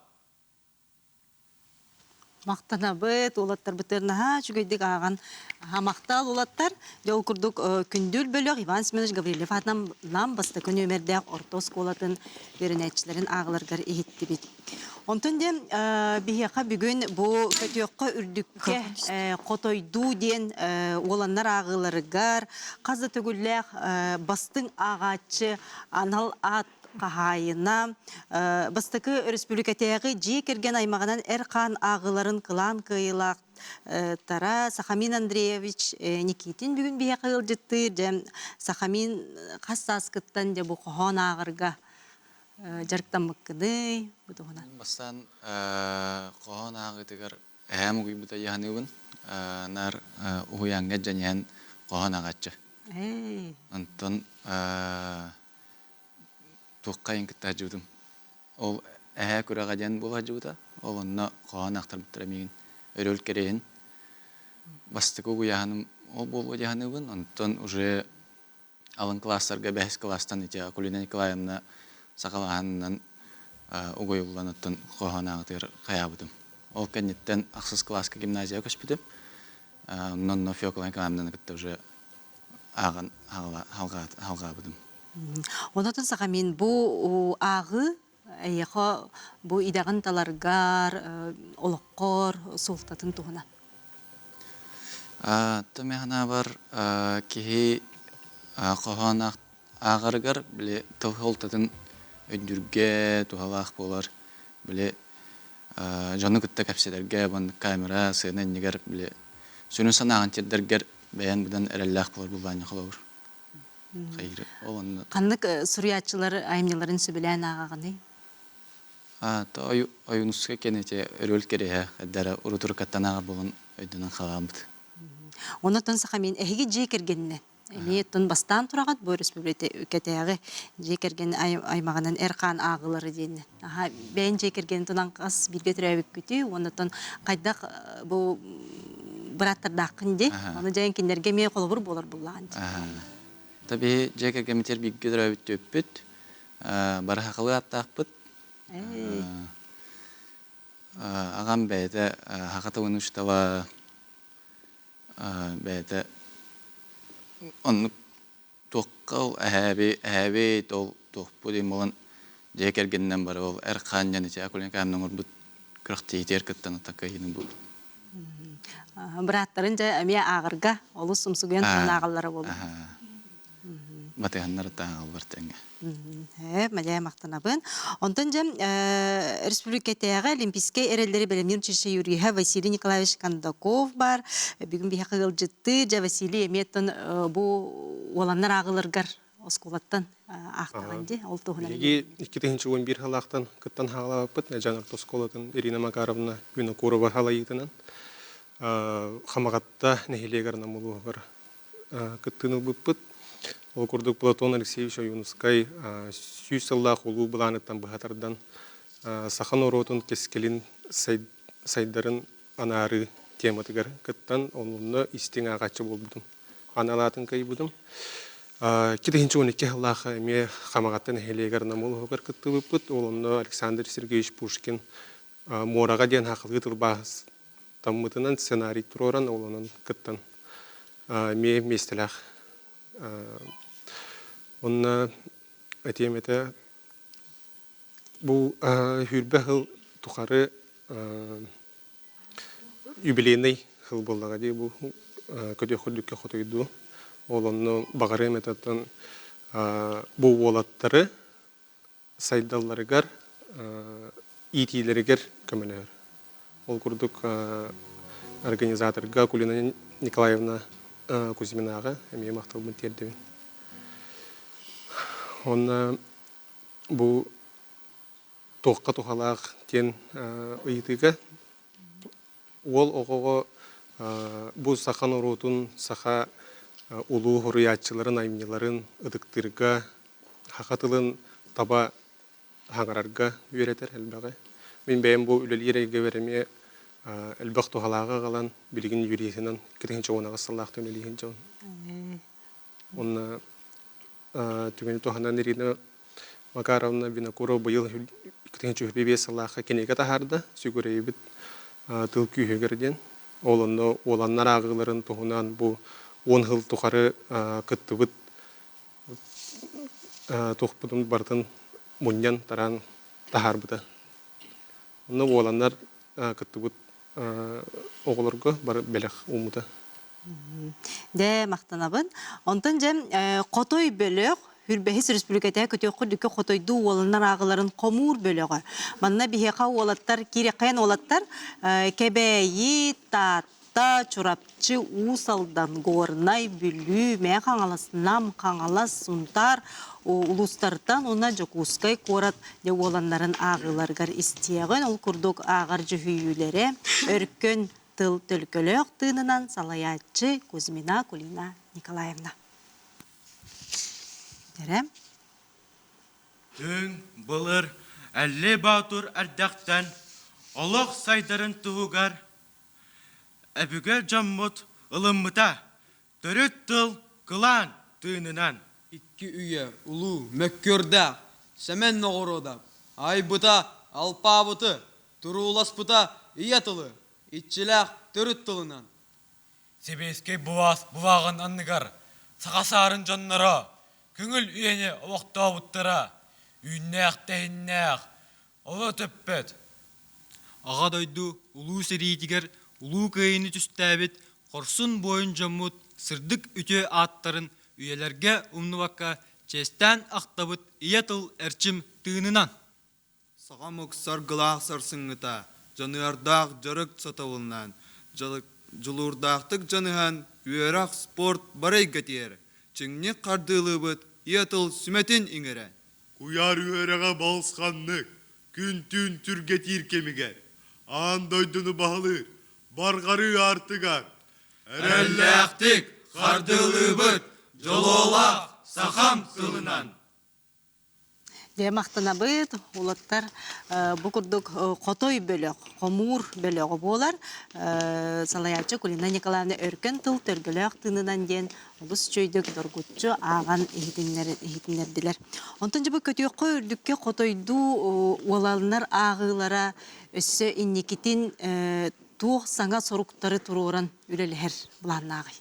Махтанабыт, уолаттарбытыгар наһаа үчүгэйдик ааҕан махтал уолаттар. Дьэ ол курдук күндүл бөлөх Иван Семенович Гаврильев аатынан Нам бастакы нүөмэрдээх орто оскуолатын үөрэнээччилэрин ааҕыларыгар иһиттибит. Онтон диэн биһиэхэ бүгүн бу көтүөххэ үрдүккэ хотойдуу диэн уоланнар ааҕыыларыгар хас да төгүллээх бастыҥ ааҕааччы анал аат хаһаайына, бастакы өрөспүүбүлүкэтээҕи дьиэ кэргэн аймаҕынан эр-хаан ааҕыыларын кылаан кыайыылаах Тара Сахамин Андреевич Никитин бүгүн биһиэхэ ыалдьыттыыр. Дьэ, Сахамин хас сааскыттан дьэ бу хоһоон ааҕарга дьарыктаммыккыный? Бу туһунан. Бастаан хоһоон ааҕыытыгар эһээм угуйбута дьаһаныыбын. Наар уһуйааҥҥа дьаниһэн хоһоон ааҕааччы. Онтон туохха кытта сылдьыбытым. Ол эһээ күрэҕэ диэн буола сылдьыбыта. Ол онно хоһоон аахтарбыттара миигин өрүөл кэриэһин. Бастакы угуйааһыным ол буолуо дии саныыбын. Онтон уже алын кылаастарга бэһис кылаастан ити Акулина Николаевна саҕалааһынынан угуйуллан оттон хоһоон ааҕытыгар хайаабытым. Ол кэнниттэн ахсыс кылааска гимназияҕа көспүтүм. Онно Фёкла Николаевнаны кытта уже ааҕан халҕаабытым. Онотон саха мин бу ааҕыы эйиэхэ бу идэҕин таларгар, олоххор суолтатын туһунан. Томэ санаабар киһи хоһоон ааҕарыгар били тыл суолтатын өйдүүргэ туһалаах буолар. Били дьону кытта кэпсэтэргэ маннык камера сыана иннигэр били сүрүн санааҕын тиэрдэргэр бэйэн быдан эрэллээх буолар былаанньа холобур. Хайыр ол онно Ханнык суруйааччылар айымньыларын сөбүлээн ааҕаҕыный? Ойуунускай кэнники өрүөл кэриэһэ эрдэрэ урутурукаттан ааҕар буолан өйдөнөн хаалаабыт. Онотон саха мин эһиги дьиэ кэргэнинэн эмиэ оттон бастаан тураҕыт бу өрөспүүбүлүкэтээҕи дьиэ кэргэн аймаҕынан эр-хаан ааҕылары диэннэн. Аха бэйэн дьиэ кэргэнин тунан хас бииргэ төрөөбүккүтүй уонна оттон хайдах бу бырааттардааххын дии. Ону дьайан кинилэргэ эмиэ холобур буолар буллаҕын дии. Таби дьиэ кэргэммитигэр бииргэ төрөөбүт түөппүт, бары хахылыы ааттаахпыт. Аҕам бэйэтэ саха тылын учуутала бэйэтэ оннук туохха ол эһээби эһээбит ол туохпут диэн буолан дьиэ кэргэнинэн бары ол эр хаан диэн ити Акулина Николаевна оҥорбут күрэхтэһиитигэр кыттан такайыыны булбут. Бырааттарын дьэ эмиэ ааҕарга олус умсугуйан туран ааҕаллара буолуо. Батыһаннар ааҕаллар тэҥҥэ. Мадьая махтанабын. Онтон дьэ республикатааҕы Олимпийскай эрэллэри бэлэмниир училище юриһа Василий Николаевич Кондаков бар. Бүгүн биһиэхэ ыалдьыттыы. Дьэ Василий эмиэ оттон бу уоланнар ааҕыларгар оскуолаттан аахтаҕын дии. Ол туһунан Биһиги 2011 сылаахтан кыттан хаалаабыппыт Эдьан орто оскуолатын Ирина Макаровна Винокурова салайыытынан Хамаҕатта нэһилиэгэр Намылуоһугар кыттыыны ылбыппыт. Ол курдук Платон Алексеевич Ойуунускай 100 сыллаах улуу былааныттан быһа тардан саха норуотун кэскилин сайдарын анаарыы тематыгар кыттан, онно истиҥ ааҕааччы буолбутум. Анал аатын кыайбытым. 2012 сыллаах эмиэ Хамаҕатта нэһилиэгэр Намыл уһугар кыттыбыппыт. Ол онно Александр Сергеевич Пушкин Муораҕа диэн хахылыы тылбаас таммытынан сценарий туруоран ол онон кыттан эмиэ миэстэлээх. Онно этиэм этэ бу сүүрбэ сыл тухары юбилейный сыл буоллаҕа дии бу көтүөх үрдүккэ хотуйдуу. Ол онно баҕарыам этэ оттон бу уолаттары сайдалларыгар, иитиилэригэр көмөлөһөр. Ол курдук организаторга Акулина Николаевна Кузьминаҕа эмиэ махталбын тиэрдэбин. Уонна бу туохха туһалаах диэн ыйытыыга уол оҕоҕо бу саха норуотун, саха улуу суруйааччыларын айымньыларын ытыктыырга, саха тылын таба хаҥарарга үөрэтэр элбэҕи. Мин бэйэм бу үлэлиир эйгэбэр эмиэ элбэх туһалааҕы аҕалан, билигин юриһынан 2018 сыллаахтан үлэлиир дьон. Уонна түгэни туһанан Ирина Макаровна Винокурова быйыл 2025 сыллаахха кинигэ таһаарда. Сүгүрэйбит. Тыл күүһүгэр диэн. Ол онно уоланнар ааҕыыларын туһунан бу 10 сыл тухары кыттыбыт туохпутун барытын мунньан тараан таһаарбыта. Онно уоланнар кыттыбыт оҕолорго бары бэлэх ууммута. Дэ махтанабын. Онтон дьэ Хотой бөлөх Хүрбэһис Республикатыгар көтүөххэ үрдүккэ хотойдуу уоланнар ааҕыларын хомуур бөлөҕө. Манна биһиэхэ уолаттар киирэххэйэн уолаттар Кэбээйи, Таатта, Чурапчы, Уус Алдан, Горнай, Бүлүү, Мэҥэ Хаҥалас, Нам, Хаҥалас, Сунтаар улуустартан уонна Дьокуускай куорат дьэ уоланнарын ааҕыыларыгар истиэҕин. Ол курдук ааҕар дьүһүйүүлэрэ Өркөн тыл төлкөлөөх тыынынан салайааччы Кузьмина Кулина Николаевна. Эрэ. Түҥ былыр Элли Боотур эрдэхтэн олох сайдарын туһугар өбүгэ дьоммут ылыммыта төрүт тыл кылаан тыынынан. Икки үйэ улуу мөккүөрдээх Сэмэн Ноҕоруодап айбыта алпаабыты, турууласпыта ийэ тылы, иччилээх төрүт тылынан. Сэбиэскэй былаас былааҕын анныгар саха саарын дьонноро көҥүл үйэни олохтообуттара, үүннээх-тэһиннээх, оло өтөппөт. Аҕа дойду улуу сэриитигэр Улуу Кыайыыны түстээбит хорсун буойун дьоммут сырдык үтүө ааттарын үйэлэргэ умнубакка чиэстээн ахтабыт ийэ тыл эрчим тыынынан. Саха омук саргылаах сарсыҥҥыта, дьаныардаах дьарык сатабылынан, дьулуурдаахтык дьаныһан, үөрэх, спорт бары эйгэтигэр чиҥник хардыылыыбыт ийэ тыл сүмэтин иҥэрэн. Куйаар үөрэҕэ балысханнык, күн-түүн түргэтиир кэмигэр, аан дойдуну баһылыыр, барҕарыы аартыгар Эрэллээхтик хардыылыыбыт дьолуолаах сахам тылынан. Дьэ махтанабыт, уолаттар бу курдук хотой бөлөх, хомуур бөлөҕө буолар. Салайааччы Кулина Николаевна Өркөн тыл төргөлөөх тыынынан диэн олус үчүгэйдик доргуччу ааҕан иһитиннэрдилэр. Онтон дьэ бу көтүөххэ үрдүккэ хотойдуу уоланнар ааҕыылара өссө инникитин туох саҥа соруктары туруоран үлэлэһэр былааннааҕый?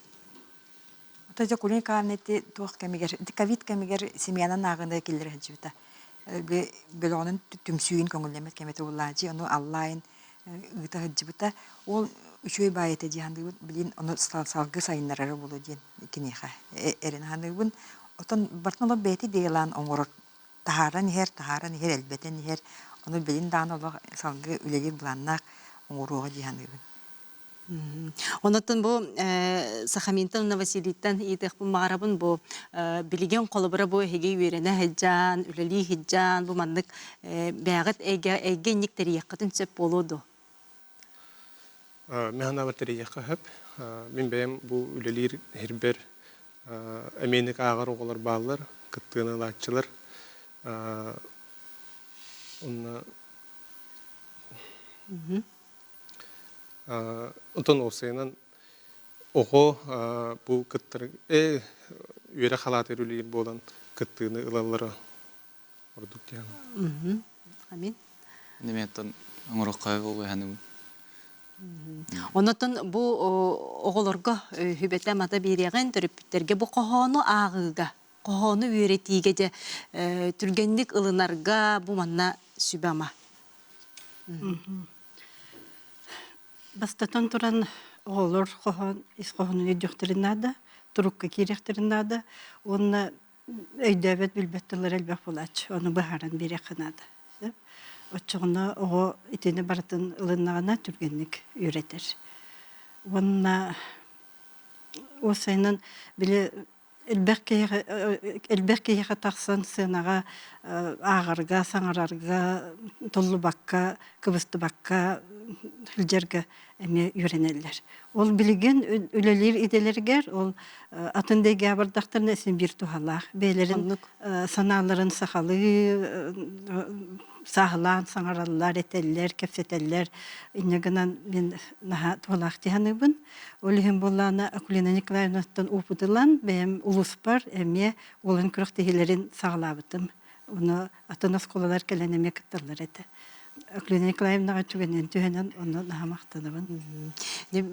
Ото дьэ Кулин Николаевна ити туох кэмигэр, ити ковид кэмигэр семьянан ааҕыыны киллэрэ сылдьыбыта. Бөлөҕүнэн түмсүүн көҥүллэммит кэмэ тугулаадьы, ону аллаайын ыыта сылдьыбыта. Ол үчүгэй баайы этэ дии саныыбын. Билин ону салгыы сайыннарара буолуо диэн киниэхэ эрэнэ саныыбын. Оттон барытын олох бэйэтэ идеялаан оҥорор, таһааран иһэр, таһааран иһэр, элбэтэн иһэр. Ону билин даҕаны олох салгыы үлэлиир былааннаах оҥоруоҕа дии саныыбын. Онотон бу Сахаминтан уонна Василийтан ыйытыахпын баҕарабын бу билигин холобура бу эһиги үөрэнэ сылдьан, үлэлии сылдьан бу маннык бэйэҕит эйгэ эйгэ инник тэрийиэххитин сөп буолуо дуо? Мин санаабар тэрийиэххэ сөп. Мин бэйэм бу үлэлиир иһирбэр эмиэник ааҕар оҕолор бааллар, кыттыыны ылааччылар. Онно Онтон уопсайынан оҕо бу кыттар үөрэх халаатыгар үлэлиир буолан кыттыыны ылаллара ордук диэн. Амин. Неметтан оҥороххо буолуоханыбын. Онотон бу оҕолорго хүбэтэ мата биэриэҕин төрөппүттэргэ бу хоһоону ааҕыыга, хоһоону үөрэтиигэ дьэ түргэнник ылынарга бу манна сүбэ-ама. Бастатан туран, оҕолор хоһоон ис хоһоонун өйдүөхтэрин наада, турукка киириэхтэрин наада уонна өйдөөбөт, билбэт тыллара элбэх буолааччы, ону быһааран биэриэххэ наада. Сөп. Оччоҕуна оҕо итини барытын ылыннаҕына түргэнник үөрэтэр. Уонна уопсайынан били элбэх киһиэхэ элбэх киһиэхэ тахсан сценаҕа ааҕарга, саҥарарга, толлубакка, кыбыстыбакка сылдьарга эмиэ үөрэнэллэр. Ол билигин үлэлиир идэлэригэр ол атын да эйгэҕэ бардахтарына син биир туһалаах. Бэйэлэрин санааларын сахалыы сааһылаан саҥараллар, этэллэр, кэпсэтэллэр. Инньэ гынан мин наһаа туһалаах дии саныыбын. Ол иһин буоллаҕына Акулина Николаевнаттан опыт ылан, бэйэм улууспар эмиэ уолан күрэхтэһиилэрин саҕалаабытым. Ону атын оскуолалар кэлэн эмиэ кытталлар этэ. Акулина Николаевнаҕа түгэнинэн түһэнэн онно наһаа махтанабын.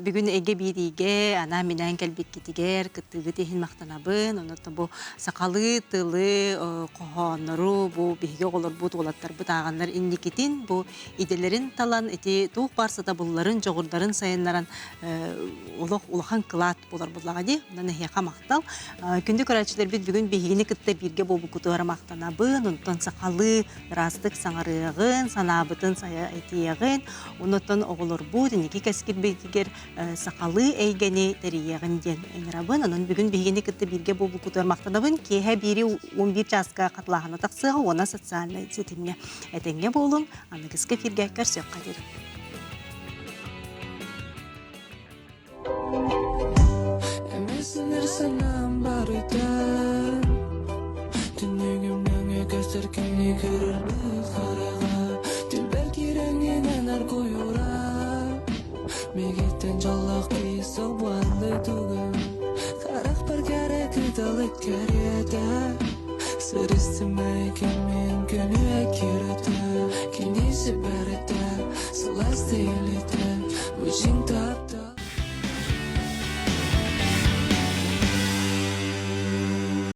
Бүгүн эйгэ биэриигэ анаан-минээн кэлбиккитигэр кыттыыгыт иһин махтанабын. Онон бу сахалыы тылы, хоһооннору бу биһиги оҕолорбут, уолаттарбыт ааҕаннар инникитин бу идэлэрин талан ити туох баар сатабылларын, дьоҕурдарын сайыннаран олох улахан кылаат буолар буоллаҕа дии. Онон эһиэхэ махтал. Күндү көрөөччүлэрбит бүгүн биһигини кытта бииргэ буолбуккутугар махтанабын. Онтон сахалыы ыраастык саҥарыаҕын, санаабытын сайа этиэҕин, онуттан оҕолорбут инники кэскилбитигэр сахалыы эйгэни тэрийиэҕин диэн ыҥырабын. Онон бүгүн биһигини кытта бииргэ буолбуккутугар махтанабын. Киэһэ биири 11 чааска хатылааһына тахсыаҕа уонна социальнай ситимҥэ этэҥҥэ буолуҥ. Аныгыскы эфиргэ көрсүөххэ диэри. Эмисинер санаам барыта Түннүгүм нөҥүө көстөр кини көрөрбүт хараҕа Түлбэр киирэҥҥинэн аргуйура Мигиттэн дьоллоох киһи суох дойдуга Харахпар кэрэ кыталык кэриэтэ Сырыстымай кэмин көнүө киирэтэ Кини сибэрэтэ сылаас тиэлитэ Бу дьиҥ.